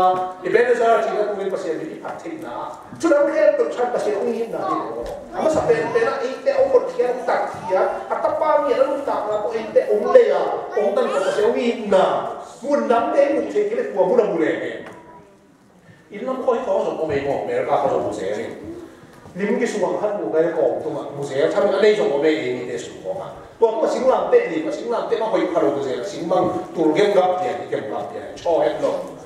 Ebenezer cihna tungin Pasian min i phat theihna. Cudang khempeuh chan Pasian hong itna hi lo. A masa penpen ah eite hong hotkhiat, hong tatkhiat, a tapa mi a na nuntakna tawh eite hong lei a, hong tanphiat Pasian hong itna. Mun dangte i muh theih kei leh tua mun a mu leng e. Inn lam khawi khawng zong om ei maw, America khawng zong museum hi. Lim kisuang khat mu kai kawm tungah museum tham a nei zong om ei, ei mite sung khawngah. Tua tungah singlamteh lim, a singlamteh mah hoih pha lo tu zel, singmang tul gem gap pian, i gem gap pian, chaw het lo.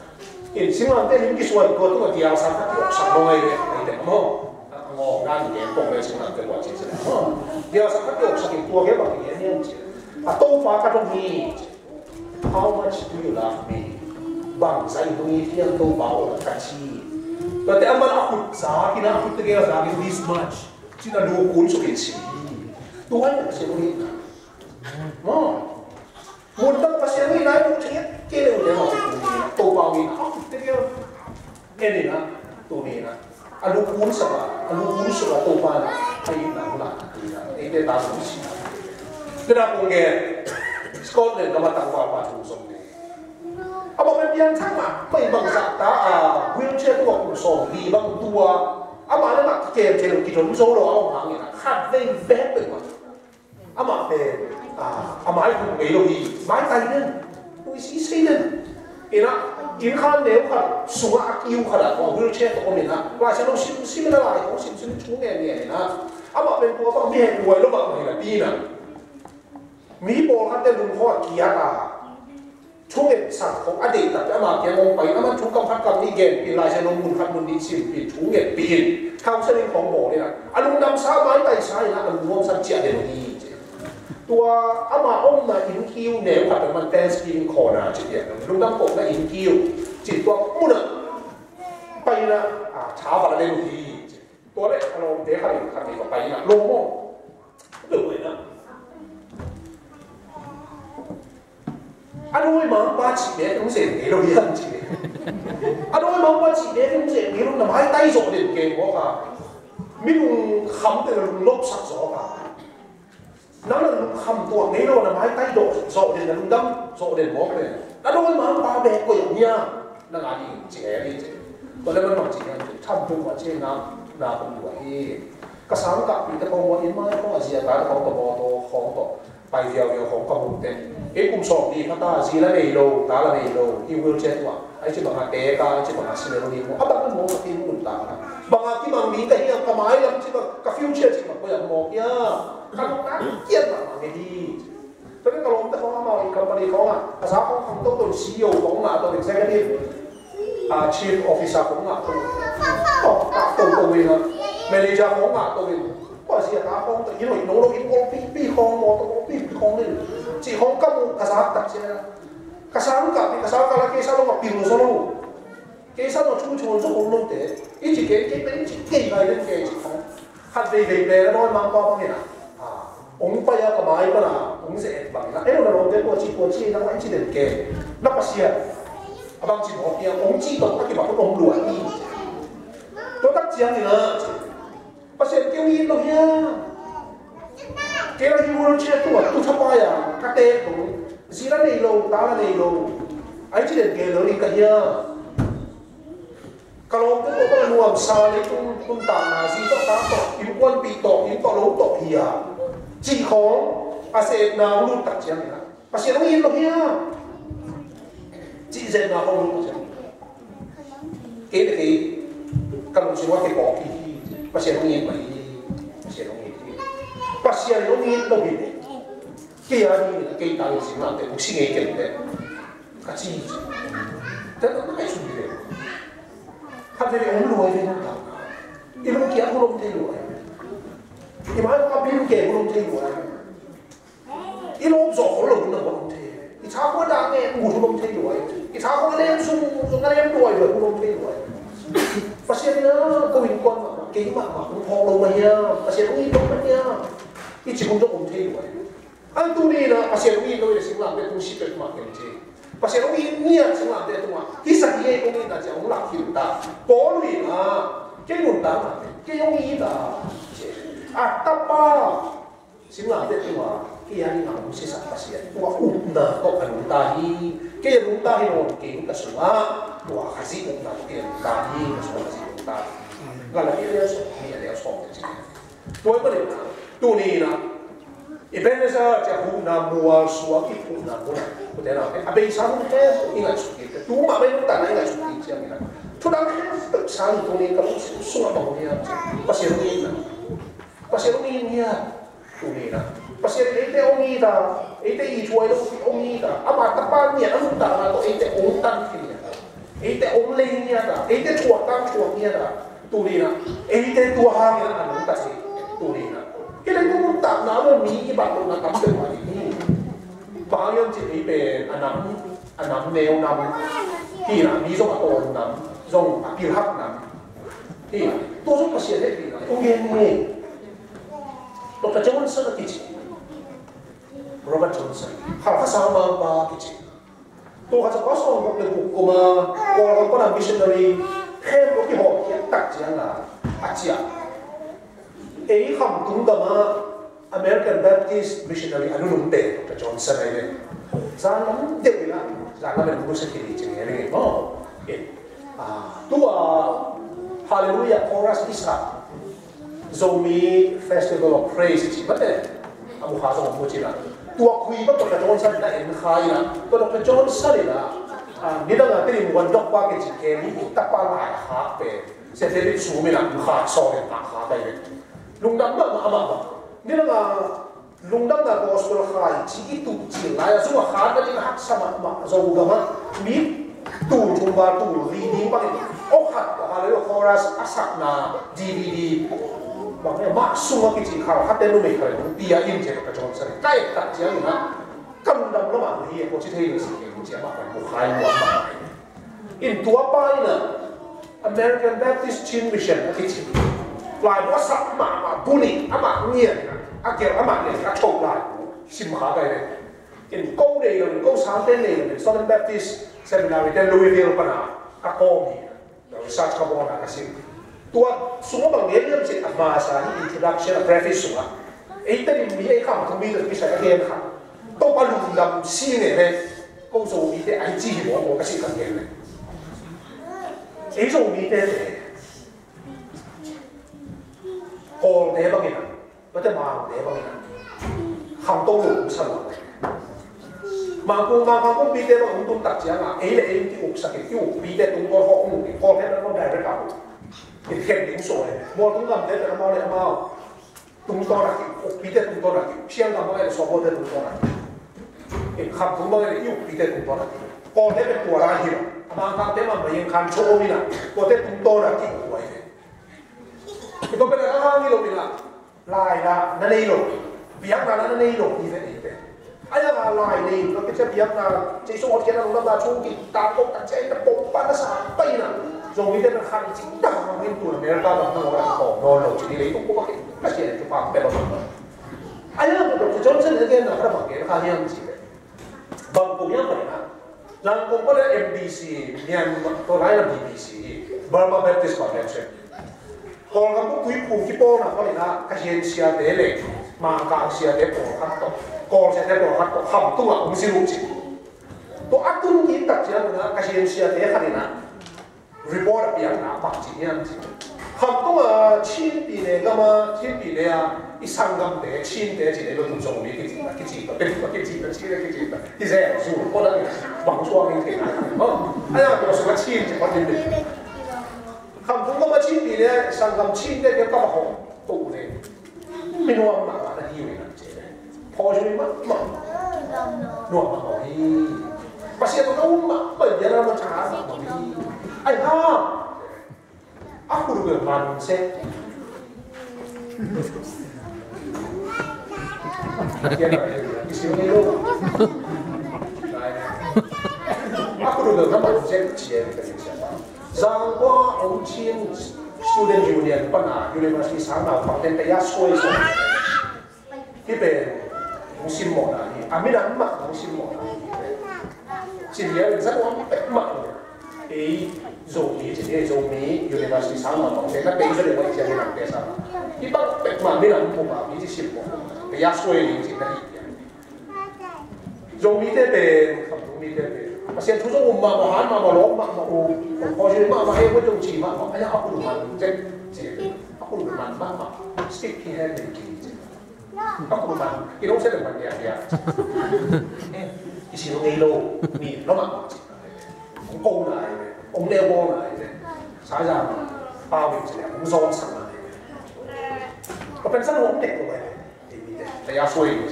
In singlamteh lim kisuang tua tungah dialsa khat i oksak lo ngai ve, ei te maw. A ngawng dan gen kong le singlamteh tua cin cin maw. Dialsa khat i oksak in tua gem bang i gen hiam cin. A Topa ka dong hi. How much do you love me? Bangzah in hong it hiam Topa aw ka ci. Tuate a man a khut zak in a khut tegel zak in this much. Cin a lu kun suk in si. Tua in a Pasian hong itna. Maw. Mun dang Pasian hong itna i mu thei kei le uh le maw Topa hong itna. A khut tegel. En in a, tuni in a, a lu kun sak a, a lu kun sak a Topa in a, a itna hong lak in a, eite ta hong si. Tuna kong gen, Scotland gam a tangvalpa thu zong nei. Amah pen piangthak mahmah, mah bangzah ta a, wheelchair tungah kum sawmli bang tua, amah le amah kikem thei lo, kidon zo lo a om hangin a, khatvei vek peuhmah. Amah pen, ah, a mai kum ngei lo hi, maitai den, ui si sei den. Ina, inn khan neu khat, sungah a kiu khat ah, kua wheelchair tawh om ina, Lai Siangtho simsim ina, Lai Siangtho simsim thu ngen ngen ina. Amah pen tua bang mi heh buai lo mah mah ina, pi ina. Mi pawlkhatte lungkhaw ah kiat a. Thungetsak khong a deih takte ama kiang hong pai in, aman thu kam khat kam nih genpih in, Lai Siangtho mun khat mun nih simpih in, thungetpih in, counseling khong bawl in a, a lungdamsa, a maitaisa in a, a lungnuamsa ciah den hi ci. Tua ama omna innkiu neu khat peuh man Thanksgiving corner ci piak, lungdam kohna innkiu ci, tua munah pai in a, a, tha val a den uh hi ci. Tua leh a lawmte khat in khat nih va pai in a, lawm aw, peuh pai in a. A dawimangpa cih bek hong zen ngei lo hiam cih. A dawimangpa cih bek hong zen ngei lo, na maitai zawh den kei maw kha. Minung khamte na lungnopsak zaw kha. Nang na lungkham tuah ngei lo, na maitai zawh den, na lungdam zawh den maw kha. A dawimangpa bek koih a nia. Na ngah ding ci ngei a ding ci. Tua leh man bang ci ngei a ding. Tham tung mah ci na, na kum tua hi. Ka sangkahpihte khawng maw, inn mai khawng a zia ta khawng tawh, mawtaw khawng tawh. Pai viauviau khawng ka muh teh. Ei kum sawm nih kha ta, zi la nei lo, ta la nei lo, hih wheelchair tungah. Ai ci banga te ka, ai ci banga si lo ni mu. A bang mu ka tin kun ta ka. Banga kimang mi ka hiam, ka mai lam ci bang, ka future ci bang, ko yang mawk hiam. Ka nong na kian bang bang hi. Tapi ka lawmte khawng amau i company khawng ah, a za khawng khang to to, C E O khawng ngah to, executive, ah, chief officer khawng ngah to. Oh, ngah to to in ah. Manager khawng ngah to in. Kua sia ta khawng to, i loi no lo in kol pi pi khawng, mo to kol pi pi khawng in. Ci khawng ka mu ka zak tak sia. Ka sang ka pi, ka sang ka la kei sa lo ma pi lo so lo. Kei sa lo chung chung zo lo te. I ci kei kei pen i ci kei lai den kei ci khawng. Khat vei vei pen a dawi mang pa bang in ah. Ah, ong pai a ka mai pan a, ong ze et bang in ah. Ei lo na lo te kua ci kua ci na mai ci den kei. Na Pasian. A bang ci mawk hiam, ong ci tawh a kibang ong lua hi. Tua tak ciang in ah. Pasian kei ong it lo hiam. Kei la hi wheelchair tungah tu thapai a ka tek lo. Zi la nei lo, ta la nei lo. Ai ci den kei lo in ka hiam. Ka lawmte tawh bang nuamsa leitung nuntakna, zi tawh ta tawh, innkuanpih tawh, inn tawh lo tawh hi a. Cih khawng a setna hong lut tak ciangin ah, Pasian hong it lo hiam? Cih setna hong lut tak ciangin, kei le kei ka lungsim ah kipawk hi. Pasian hong it mah hi. Pasian hong it hi. Pasian hong it lo hi. Kei a ding in ah kei tangin sim lamte, kong si ngei kei leh ka ci. Tua na kai sum hi ve. Khat veve ong luai ve nuntakna. I lungkia hun om thei luai. I mai kong a bil ke hun om thei luai. I lawp zawh khol lo hun om thei. I tha khua dah nge hun om thei luai. I tha khua lem sung, sung a lem luai luai hun om thei luai. Pasian in ah ko innkuan mahmah, kei mahmah kong phawk lo mah hiam? Pasian hong it lo mah hiam? I ci hun zong om thei luai. An tuni in ah Pasian hong it lo in ah singlamteh tung si peuhmah kei ci. Pasian hong it ngiat singlamteh tungah hisa hi ei kong itna ci a hong lak hi ta. Paul in ah kei nuntakna teh kei hong it a ci. A tapa singlamteh tungah kei a dingin hong sisak Pasian tua upna tawh ka nungta hi. Kei a nungta hi lo, kei ka sungah tua Khazih upna tawh kei a nungta hi, ka sungah Khazih nungta hi. Galati lian sawm, ni a lian sawm teh ci. Tua ahih manin ah tuni in ah Ebenezer ci a huhna mual suak i huhna mun ah, ute naute, a beisa hun khempeuh i ngaihsut kik teh, tu mah bek nuntakna i ngaihsut kik ciangin ah, thu dang khempeuh sang hi. Tuni in ka lungsim sungah bang hiam cih, Pasian hong it na, Pasian hong it ngiat. Tuni in ah Pasian in eite hong it a, eite i thuai lo pi hong it a, ama tapa ngiat a nuntakna tawh eite hong tan khin ngiat a, eite hong lei ngiat a, eite thuak tang thuak ngiat a. Tuni in ah eite tua hangin a nungta hi. Tuni in ah hih leitung nuntakna lo mi i bat lohna tam peuhmah ding hi. Bang hang hiam cih leh ei pen a nam, a nam neu nam hi in ah, mi zong a tawn nam, zong a pilhak nam hi in ah, tua zong Pasian hehpihna i hong gen hi. Doctor Johnson a kici, Robert Johnson, Khalkha Sangmangpa kici. Tul khat za kua sawmguk le guk kum a Kawlgam pana missionary khempeuh kihawmkhia tak ciangin a ciah. Ei Khamtung gamah American Baptist missionary a nunungte Doctor Johnson ahi ve. Zanlam deuh in a, zanlam in a busa kili cing e ring e maw. Ah, tua Hallelujah Chorus i sak, Zomi Festival of Praise i cih bang e, a mukha zong a mu cih na. Tua khui bang Doctor Johnson in a en kha in a, tua Doctor Johnson in a, ah, nidang a Tedim Wandok pa kici Kelly i tapa lai khak pen Saint David sum in a mukha sawng in a khak ahi ve. Lungdam mahmah, amah bang. Nidang a Lungdamna Gospel Khai ci i tuh cil lai a, zung a khat na ding a haksa mahmah, Zogam ah mi tul thum val tul li ding bangin, aw khat a Hallelujah Chorus a sakna D V D bang e, mah sung a kici khal khat te numei khal in hong pia in ci a ka cawn sa ka et tak ciangin ah, ka lungdam lamah hi a, ko ci thei lo si kei ci a mah kan mu khai nuam mah. In tua pa in a American Baptist Chin Mission a kici laibu a sak mahmah bu nih, amah ngiat a kel, amah ngiat a tho laibu sim kha kai ve. In ko nei lo, ko sangte nei lo, Southern Baptist Seminary te Louisville pana a kawm hi. Research ka bawn a ka sim. Tua sung a bang gen hiam cih a masa hi, introduction, a preface sungah, eite in mi ei kham thum mi tawh kisai a gen kha. Topa lungdam si nge le, ko Zomite a hi ci hi maw, maw ka si ka gen le. Ei Zomite te, Kawlte bangin a, mate Mangte bangin a, Khangto lo sa lo. Mangkang, Mangkang kumpite bang hong tun tak ciangin ei le ei ki-uksak in, i ukpite tungtawn hong mu in, Kawlgam bang direct a mu in, khem ding suak hi. Mualtung gamte pen amau le amau tungtawn a ki-uk, ukpite tungtawn a ki-uk, Siangkam bang le Sawpawte tungtawn a ki-uk, Khamtung bang le i ukpite tungtawn a ki-uk. Kawlte pen tua lai hi lo. Mangkangte mahmah in khan cho om in a, tuate tungtawn a ki-uk huai hi. Tua pen a hang hi lo in a, lai na na nei lo, biakna na na nei lo hi ve ei pen. A yang a lai nei lo, kici biakna, Jesu hotkhiatna, lungdamna thu ki tangko tak ciang in a pom pan a sa pai in a, Zomite na khan cing tak hang in, tu America bang hang lo, ko no lo ci ni, leitung ko ma ke na sia tu pa pe lo. A yang a Doctor Johnson a genna khat bang gen kha hiam cih leh, bang ko hiam pai na, Zangkong pan a M B C, Myanmar, tua lai a B B C, Burma Baptist Convention. Kawlgam bang Tuiphum kipawlna pan in a, Kahin siate le Mangkang siate pawlkhat tawh, Kawl siate pawlkhat tawh Khamtung ah hong zin uh ci. Tua a tun kik tak ciangin a, Kahin siate khat in a report a piakna bang ci hiam cih leh, Khamtung a Chin pi ne gam a, Chin pi ne a, i sanggamte, Chinte ci ne lo, tu Zomi kici, kici, kici, kici, kici, kici, kici, zu ko na bang suang in thei na. Oh, a yang tua sung a Chin ci pan in. Khamtung gam a Chin pi ne a, i sanggam Chinte ke ka ba hong to ne. Minuam mahmah na hi uh hi na ci le. Phawzui mahmah. Nuam mahmah hi. Pasian tawh na um mahmah hi, a na ma tha mahmah hi. Ai ha. A khut bel man se. A khut bel na man se, ci e. Zangkong a om Chin Student Union pan a University sang naupangte in taya suai suai. Hih pen hong simmawhna hi. A minam mah hong simmawhna hi. Cin lian in zat nuam pek mah lo. Ei Zomi, cin ei Zomi University sang mah bang pen na pei zat nuam, ei ciang minamte sang. Hih bang pek mah minam pum a mi ci simmawh. Pei a suai ling cin na hi. Zomite pen, Khamtung mite pen, Pasian thu zong um mahmah, han mahmah, lawm mahmah, um, kong khawi mahmah, ei, kong ci mahmah, ei, a khut man, cek, cek, a khut man mahmah, stick hi hen, nei ki, cek. A khut man, i lo se le man dia dia. I si lo ngei lo, ni lo ma. Ong ko nai, ong le bo nai. Sa ja ma, pa wi se le, ong zong sa nai. Ka pen sa lo ong tek ko nai. Te ya suai ni.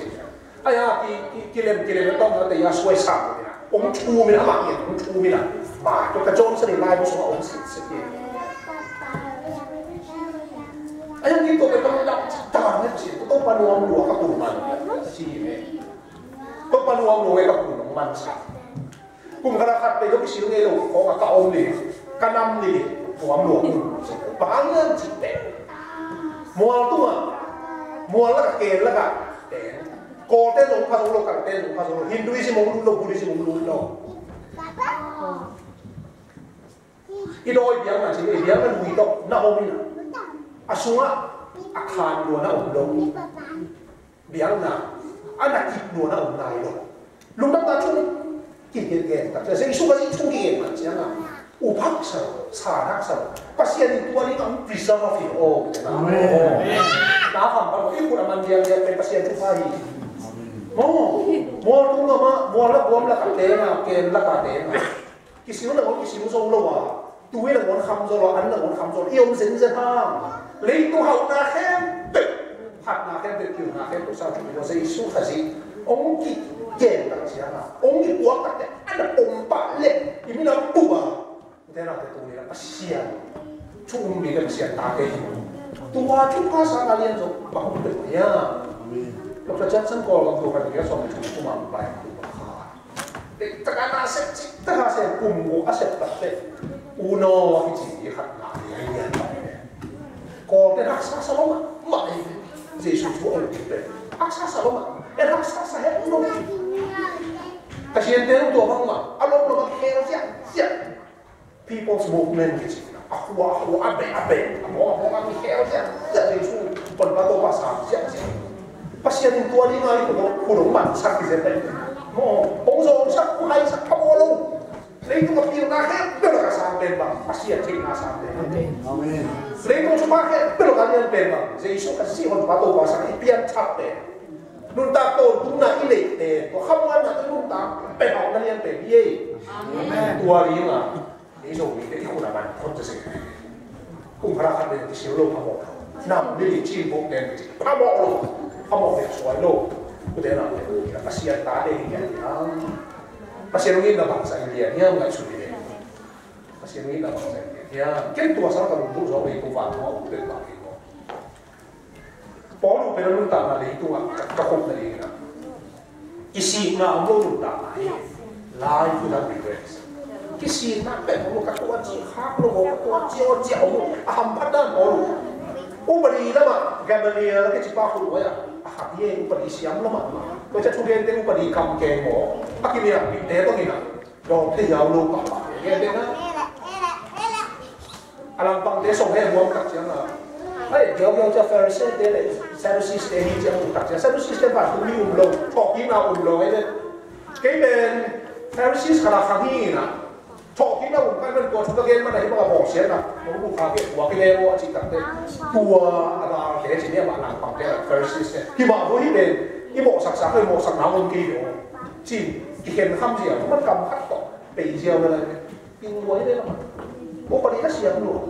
Aya ki, ki, kilem, kilem tong te ya suai sa. Ong thu mi na ma ni, ong thu mi na. Ma, to ka jon sa ni lai bo so ong si, si ki. Aya ki to ka tong da, ta ne si, to pa nuam lua ka khut man. Si ne. Tua pa nuam lua ka khut man sa. Kum khat a khat peuh tawh kisil ngei lo kong a ka om ni, ka nam ni, nuam lua. Bang hang cih teh, mual tungah, mual lakah, ken lakah teng. Kawlte zong pha zo lo, Kalte zong pha zo lo, Hinduism hong lut lo, Buddhism hong lut lo. I dawi biakna cih, i biakna lui tawh na om in a, a sungah a khan lua na om lo. Biakna a na kip lua na om nai lo. Lungdamna thu kigen gen tak ciang, Jesu Khazih thu kigen tak ciang a, up haksa lo, san haksa lo. Pasian in tua ding a hong preserve hi. Aw, amen. Na kham pan i khut a man diang diang pen Pasian thupha hi. Aw, mual tung lama, mual lak guam lak a teng a, ken lak a teng a. Kisil nangawn kisil zo lo a, tui nangawn kham zo lo a, an nangawn kham zo lo a, i om zenzen hang. Leitung hauhna khempeuh, phatna khempeuh, pilna khempeuh sa thu lo Jesu Khazih hong kigen tak ciang a, hong kipuak tak ciang a, a na pom pah leh i minam bup a, ute naute, tuni a Pasian thu um mite, Pasian tate hi. Tua thupha sang a lian zong bang om peuh hiam? Doctor Johnson Kawlgam tua khat nih a sawm nih thum a pai. Taka na sep cik, taka sep kum ko a sep tak te. Uno a kici i khat na ni a lian tak te. Kawlte haksa sa lo mah, mah ei. Jesu thu a om te. Haksa sa lo mah. E haksa sa he uno. Ka sian te tua bang mah. A lo lo mah khel siak, siak. People's Movement kici. A khua, a khua, a be, a be. A mo, a mo, a mi khel siak, siak Jesu. Pon pa to pa sa, siak, siak. Pasian in tua ni ngai ko, ko dong man sak ki zet ai. Mo, ong zo sak, ku hai sak, ka mo lo. Leitung a pilna khempeuh ka sang pen bang, Pasian theihna sang pen. Amen. Leitung sung khempeuh ka lian pen bang, Jesu Khazih hong pa to pa sang i pian thak pen. Nuntak tawntungna i neihte, tua khamuanna tawh nuntak pek awkna lian pen hi ei. Amen. Tua dingah ei Zomite i khut a man khon cia seh. Kum khat a khat pen kisil lo phamawh lo. Nam ni li cin buk ten kici phamawh lo. Phamawh pen suai lo. Kute nam pen Pasian tate hi hian hian. Pasian hong itna bangzah hi lian hiam ngaihsun hi ve. Pasian hong itna bangzah hi lian hiam. Ken tua sang ka lungdam zaw ve, tua vang tua ute bang hi maw. Paul uh pen a nuntakna leitungah ka, ka khopna dingin ah, kisikna om lo nuntakna hi. Life without regrets. Kisikna pek om lo, ka tuaci khak lo, ka tuaci awcia om lo, a hamphat dan Paul uh. Upadi lamah Gamaliel a kicipa khut uh a, a khat hi, upadi siam lamah. Tua ciang thugente upadi kam keng maw, a kimiakpihte bangin ah dawng thei hiau lo pahpah. Gen dena. A langpangte song he huam tak ciang a, ai, diaudiau ciang Pharisee-te le Sadducees-te hi ciang uh tak ciang, Sadducees-te pan tumi um lo, thawhkikna um lo, ai le. Kei pen Pharisees khat a khang hi na, thawhkikna um kai man tua thu ka gen man a hi bang a bawlsiatna, mong bu kha ke, ua ke le ua ci tak te. Tua a dal te ci ni a, langpangte le Pharisees-te. Hi mah vo hi pen, i mawhsaksa, i mawhsakna om kei ve aw. Ci, kikhen kham zia, man kam khat tawh, pei ziau le lai. Ping lua hi ve lamah. Upadi ka siam lua.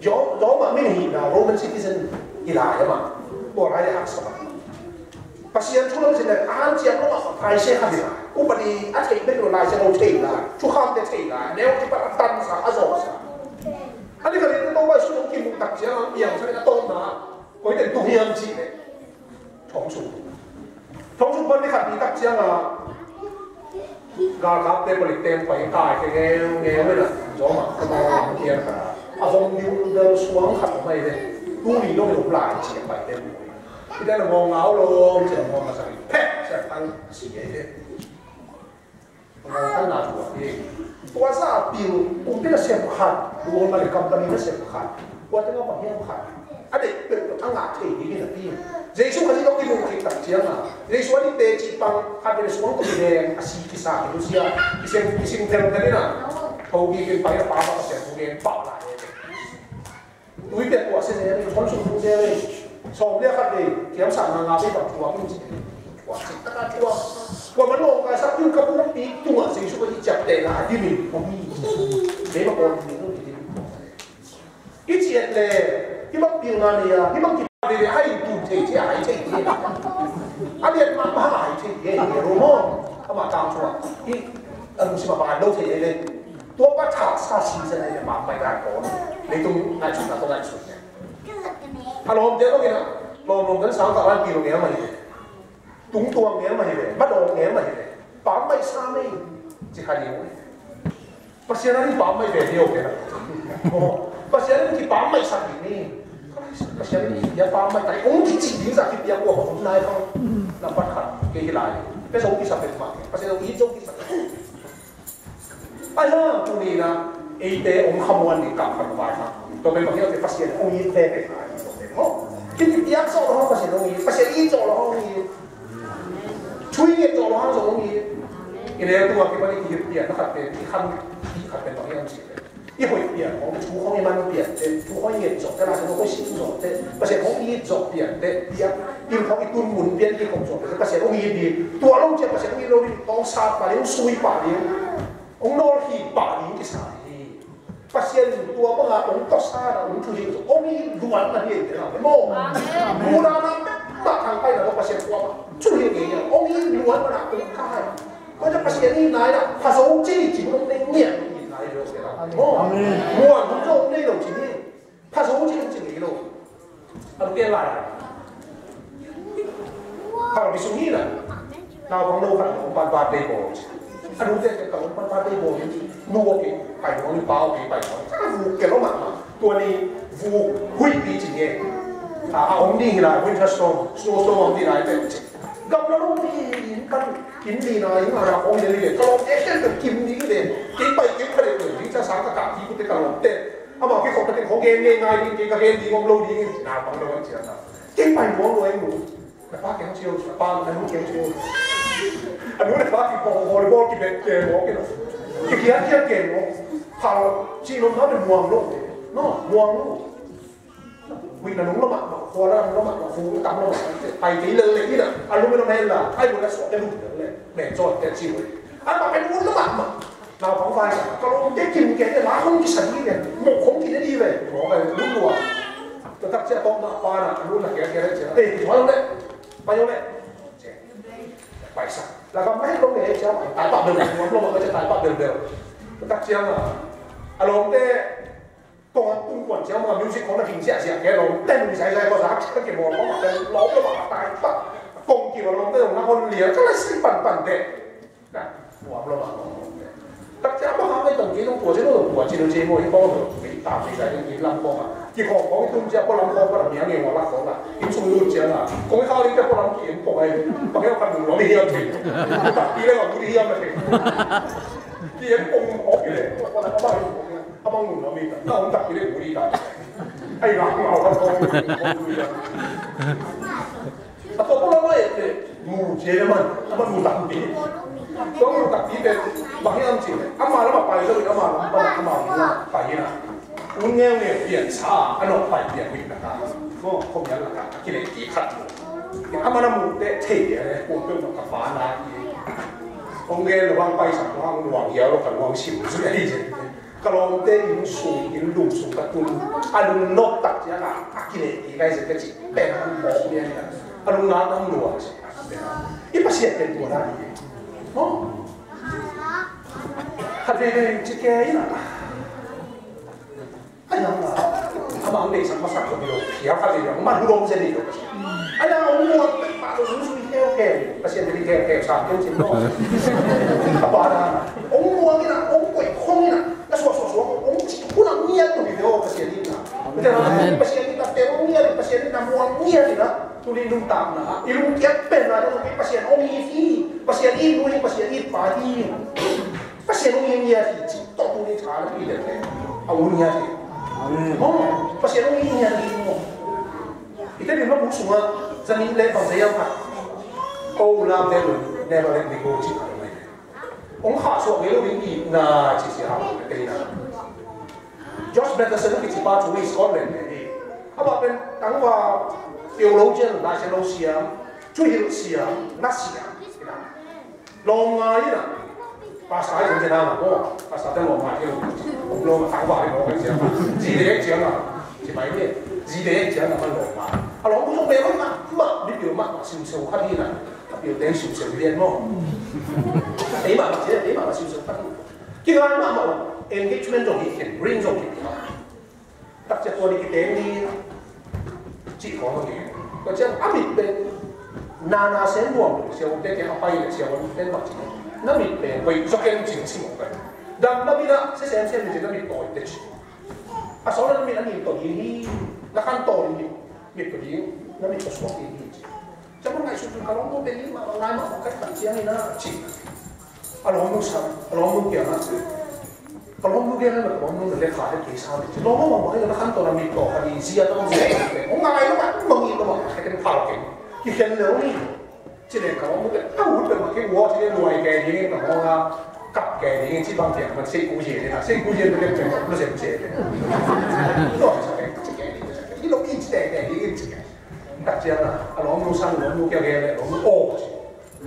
Zom, zom mah min hihna Roman citizen hi lai amah. Tua lai le haksa mah. Pasian thu lam sin le, a hanciam lo mah Pharisee khat hi lai. Upadi a theih bek lo lai, sia lo thei lai. Thukhamte thei lai. Neu kipat a tansa, a zawhsa. A ni khat in Topa Jesu hong kimuh tak ciang a, piangsak in a tawpna. Koiten tung hiam cih leh. Thong sung. Thong sung pan ni khat ni tak ciang a, galkapte, palikte pai kai ke ngeu ngeu in a, zom a, a mawng a, a mawng a, a vong ding bel suang khat om ahi ve. Tuni dong in om lai ci a paite mu. Hih dan a mawng ngau lo ci a, mawng a sa in phek ci a, tang si ahi ve. Tua zah a pil, pumpi nasep khat, tua mah le company nasep khat, tua tengah bang hiam khat a deih peuh a ngah thei dingin a pil. Jesu Khazih tawh kimuh khit tak ciangin, Jesu a ding teci pang khat vei le suang kum deng a si kisa hi, lusia, kising, kising tel tel in a, tho bik in pai a, Pa, Pa, Pasian thu gen pah lai. Tui piak tuah sia zel, thong sung thu zel, sawm le khat vei, kiamsakna nga vei bang tuak in ci. Tuak ci, taka tuak. Tua man nawngkaisak ding ka pumpi tungah Jesu ka i ciaptehna a dimin hong hi. Kei ma pawl ding hong hi ding. I ciat le, hih bang pilna nei a, hih bang kipak veve a, hai tun thei thei a, hai thei thei. A lian mahmah a hai thei thei, ro maw. Amah tangthu a, i, a lungsim a ban lo thei le. Tua pa thaksa season hi le, mahmah dan ko. Leitung ngaihsutna tawh ngaihsut le. A lawmte tawh ina, lawm lawmte sang ka van pi lo ngei mah hi ve. Tungtuang ngei mah hi ve, madawk ngei mah hi ve. Pammaih sa mei, ci kha ding uh hi. Pasian a ding pammaih ve ding uh hi. Pasian a ding kipammaihsak ding hi. Pasian a ding kipia pammaih ta hi. Ong kici ding zah kipia kua ka om nai khang. Nampat khat, kei hi lai. Pia zo kisa pek mah. Pasian a ding zo kisa. Ahi hang tuni-in ah eite hong khamuan ding kamkhat vai hang. Tua pen bang hiam cih leh Pasian hong it veve ngai hi tua pen maw. Kitipiak zawh lo hang Pasian hong it, Pasian it zawh lo hang hong it. Thu i nget zawh lo hang zong hong it. I neu tungah kipan i kihilh pian na khat pen, i kham i khat pen bang hiam cih leh, i hoih pian hong, thu hong i man pian te, thu hong i nget zawh te, lai teng hong i sin zawh te, Pasian hong it zawh pian te, pian, inn hong i tun mun pian, i khop zawh te, Pasian hong it ding. Tua lo ciang Pasian hong it lo ding, hong sat pah ding, hong sui pah ding. Hong nawlkhin pah ding kisa hi. Pasian in tua bangah hong tawsa na hong thuhilh, hong it luanna hi ei te na maw. Amen. Muna na peuhmah thangpaihna tawh Pasian tua bang thuhilh ngei nia, hong it luanna na hong kai. Tua ciang Pasian itna in ah pha zo ci ci hong nei ngiat, hong itna hi lo te na maw. Amen. Muan hong zo hong nei lo ci hi. Pha zo ci hong ci ngei lo. A lungkia lai. Pha lo mi sung hi na. Naupang lo khat a om pan birthday bawl. A lungkia ka om pan birthday bawl. Nu ok, pai nuam, pa ok, pai nuam. Ka vuk kei lo mahmah. Tua ni vuk huihpi ci nge. A, a om ding hi lai, winter storm, snow storm om ding lai pen ci. Gam lo lo ding kan kim ni na ing a ra kong ding hi le. Ka lawm ek ken kan kim ding hi le. Kei pai kei pha le ding ca sang ka kah kik uh te ka lawm te. Amah kikhop na teng hong gen ngei ngai ding, kei ka gen ding om lo ding in, naupang lo an cian na. Kei pai nuam lo eng nu. Na pa keng cio, na pa na nu keng cio. A nu le pa kibawng volleyball kibet keng mawk in a. Kikhiatkhiat keng mawk. Phal cih nopna pen muang lo. No, muang lo. Huih na nung lo mahmah, khua la nung lo mahmah, fu tam lo mahmah, pai kei lel leh hi na, a lum in a mel la, ai bu na suak te lum lel leh, men caw te ci huih. Amah pen ut lo mahmah. Naupang vai ka lawmte kim kei te la hong kisa dih ve, mawk hong kine dih ve, mawk ai ut lua. Tua tak ciang tawpna pa na, a lum na kia kia leh ciang, ei, kitual leh, pai leh. Paisa. La ka mai lo nge ciang, tai pa bel, nuam lo ma ka ciang tai pa bel bel. Tua tak ciang a, a lawmte, Kong an tung kuan ciang mah music khong na ging siahsiah kei lawm ten zai zai ko zak ciang kimawl mah mah ten lawm lo mah tai tak. Kong kimawl lawm ten na hon lian ka la si panpan teh. Na nuam lo mah. Tak ciang mah hang ei tong kei tong tua ciang lo tua ciang lo ciang maw i kong lo. Kei tam zai zai in lam kong a. Kikhawm kong i tung ciang pualam kong pualam miang i ngawh lak kong a. Inn sung lut ciang a. Kong i khau ding te pualam ki inn kong ai. Bang hiam kan nuam i hiam thei. Tak ki le ngawh lut i hiam thei. Ki inn kong ok i le. Pualam kong ai. Abang mun na mi ta, na om tak kile buri ta. Ai la ma wa ko. A ko ko la ma e te mu je le man, ama mu tak pi. Ko mu tak pi te, bang hiam ci le. Ama la ma pai lo, ama la ma pai, ama la ma pai na. Un ngeu ngeu pian sa, ano pai pian wi na ka. Ko ko ya la ka, kile ki khat. Ama na mu te te ya le, ko pe no ka pa na. Ko ngeu lo bang pai sa, bang wang ya lo ka wang sim su ya i je. Ka lawmte inn sung, inn lum sung ka tun, a lung nok tak ciang a, a kine kik ai zia ka ci pen a hong mawk lian in a, a lung nak hong lua ci. I Pasian pen tua dan hi. Maw? Khat veve ci ke in a. A yang a, a mang dei sak masak ko hi lo, hiam khat veve, man hu dong zen hi lo. A yang a hong muak pen pa lo, hong sui kheu kheu, Pasian pen hi kheu kheu, sam kheu cin maw. A pa na, hong muak in a, hong koih khong in a, Na suak suak suak ong ci hun a ngiat lo hi ve aw Pasian in na. Amen. Pasian in na tel ong ngiat, Pasian in na muang ngiat in na. Tuni nuntakna i lungkiat pen na tawh Pasian ong it hi. Pasian it nu hi, Pasian it pa hi. Pasian ong it ngiat hi ci tawh tuni tha na pi le le. A ong ngiat hi. Amen. Maw, Pasian ong it ngiat hi maw. I te din ma bu sung a zani le bang zai a pha. Oh, love never, never let me go ci pha. Ong khahsuah ngei lo ding itna ci sia hau na kei na. Josh Bergersen a kici pa cu i Scotland ne hi. A bah pen tangva theologian, Lai Siangtho siam, thuhilh siam, na siam. Lawm ngai na. Pastor ai zong kena na ko. Pastor te lawm ngai kei lo. Lawm tangva ai lawm ngai siam. Zi de siam na. Ci mai ne. Zi de siam na man lawm ngai. A lawm bu zong be ma ma. Bi piu ma ma siu siu kha di na. A piu teng siu siu lian maw? Ei mah bang ci, ei mah bang siu siu tak. Kingai mah mah, engagement zong hi khin, ring zong hi khin. Tak ciang tua ni kiteng ni cih khawng hi. Tua ciang a mit pen nana sen nuam siavuante kiang a pai leh siavuante bang ci, na mit pen hoih zaw kei ci, ci mawk pen. Dam na mit ah sia sem sem ni ci, na mit tawi te ci. A sawt na mit a nin tawi ding hi, na khan tawi ding hi, mit tawi ding, na mit tawi suak ding hi ci. Ciang mah ngaihsut un ka lawmnu pen i mah ngai mah mah kai khat ciangin a ci. A lawmnu sang, a lawmnu kiangah, ka lawmnu gen a, ka lawmnu na le kha le kei sang le ci. Lawmnu mah mah na khan tawh na mit tawh kha ding zia tawh zia tawh pen hong ngai lo mah, mah ngi lo mah, khen phal kei. Kikhen le ni. Ci le ka lawmnu pen a ut pen mah kei ua ci le nuai kei ding in ka mawng a kap kei ding in ci bang piang man sei ku zia le na sei ku zia pen pen na sei ku zia le. Lo sa kei ci kei ding ci kei. I lo in ci kei ding in ci kei. Tak ciang a, a lawmnu sang lawmnu kia gel le lawmnu aw ci.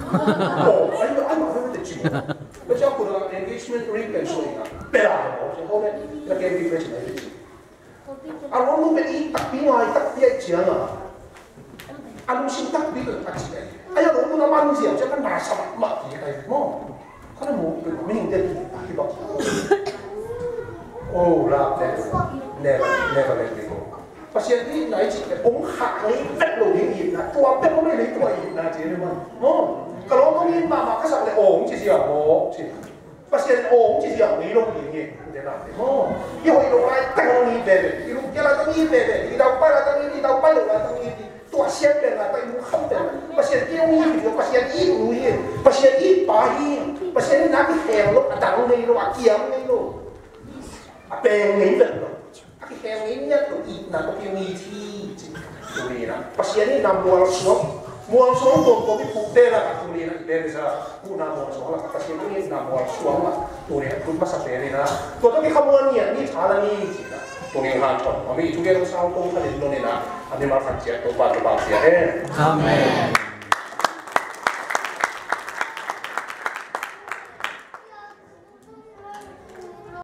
Aw, ai ai ma te ci. Ka ciang ku da engagement ring pen so ina. Pela aw ci ko le. Na ke bi fresh na ci. A lawmnu pen i takpi ngai takpi ai ciang a. A lungsim takpi a ci ai. Ai a lawmnu na man zia ciang kan na sa ma ki ai mo. Ka na mu pen mi hing te ki bak. Oh, love never, never, never let me go. Pasian itna i cih pen hong khah ngei vet lo ding itna, tua pen hong nei lei tua itna ci hi maw. Ka lawm hong it mahmah ka sak leh aw hong ci ziau maw ci. Pasian aw hong ci ziau ngei lo ding hi. Ute nate maw. I hoih lo lai teng hong it veve, i lungkia lai teng it veve, i daupai lai teng it, i daupai lo lai teng it. Tua sian pen lai teng i lungkham pen lai. Pasian kei hong it hi, Pasian it nu hi, Pasian it pa hi. Pasian itna a kikheng lo, a dang ngei lo, a kiam ngei lo. A peng ngei vet lo. A kikhen ngei ngiat lo itna tawh kingit hi ci. Tuni na Pasian itna mual suak, Mualsuang tuamtuam i phuhte lakah tuni-in ah i pen i sa, huhna mualsuang lakah Pasian i itna mualsuang ah tuni-in ah tut masa pen in ah, tua tawh kikhamuan ngiat ni, tha la ni ci-in ah tuni-in hanthawn nuam hi. Thugen hong sau kong khat in nung in ah, a mimal khat ciat Topa'n thupha pia hen. Amen.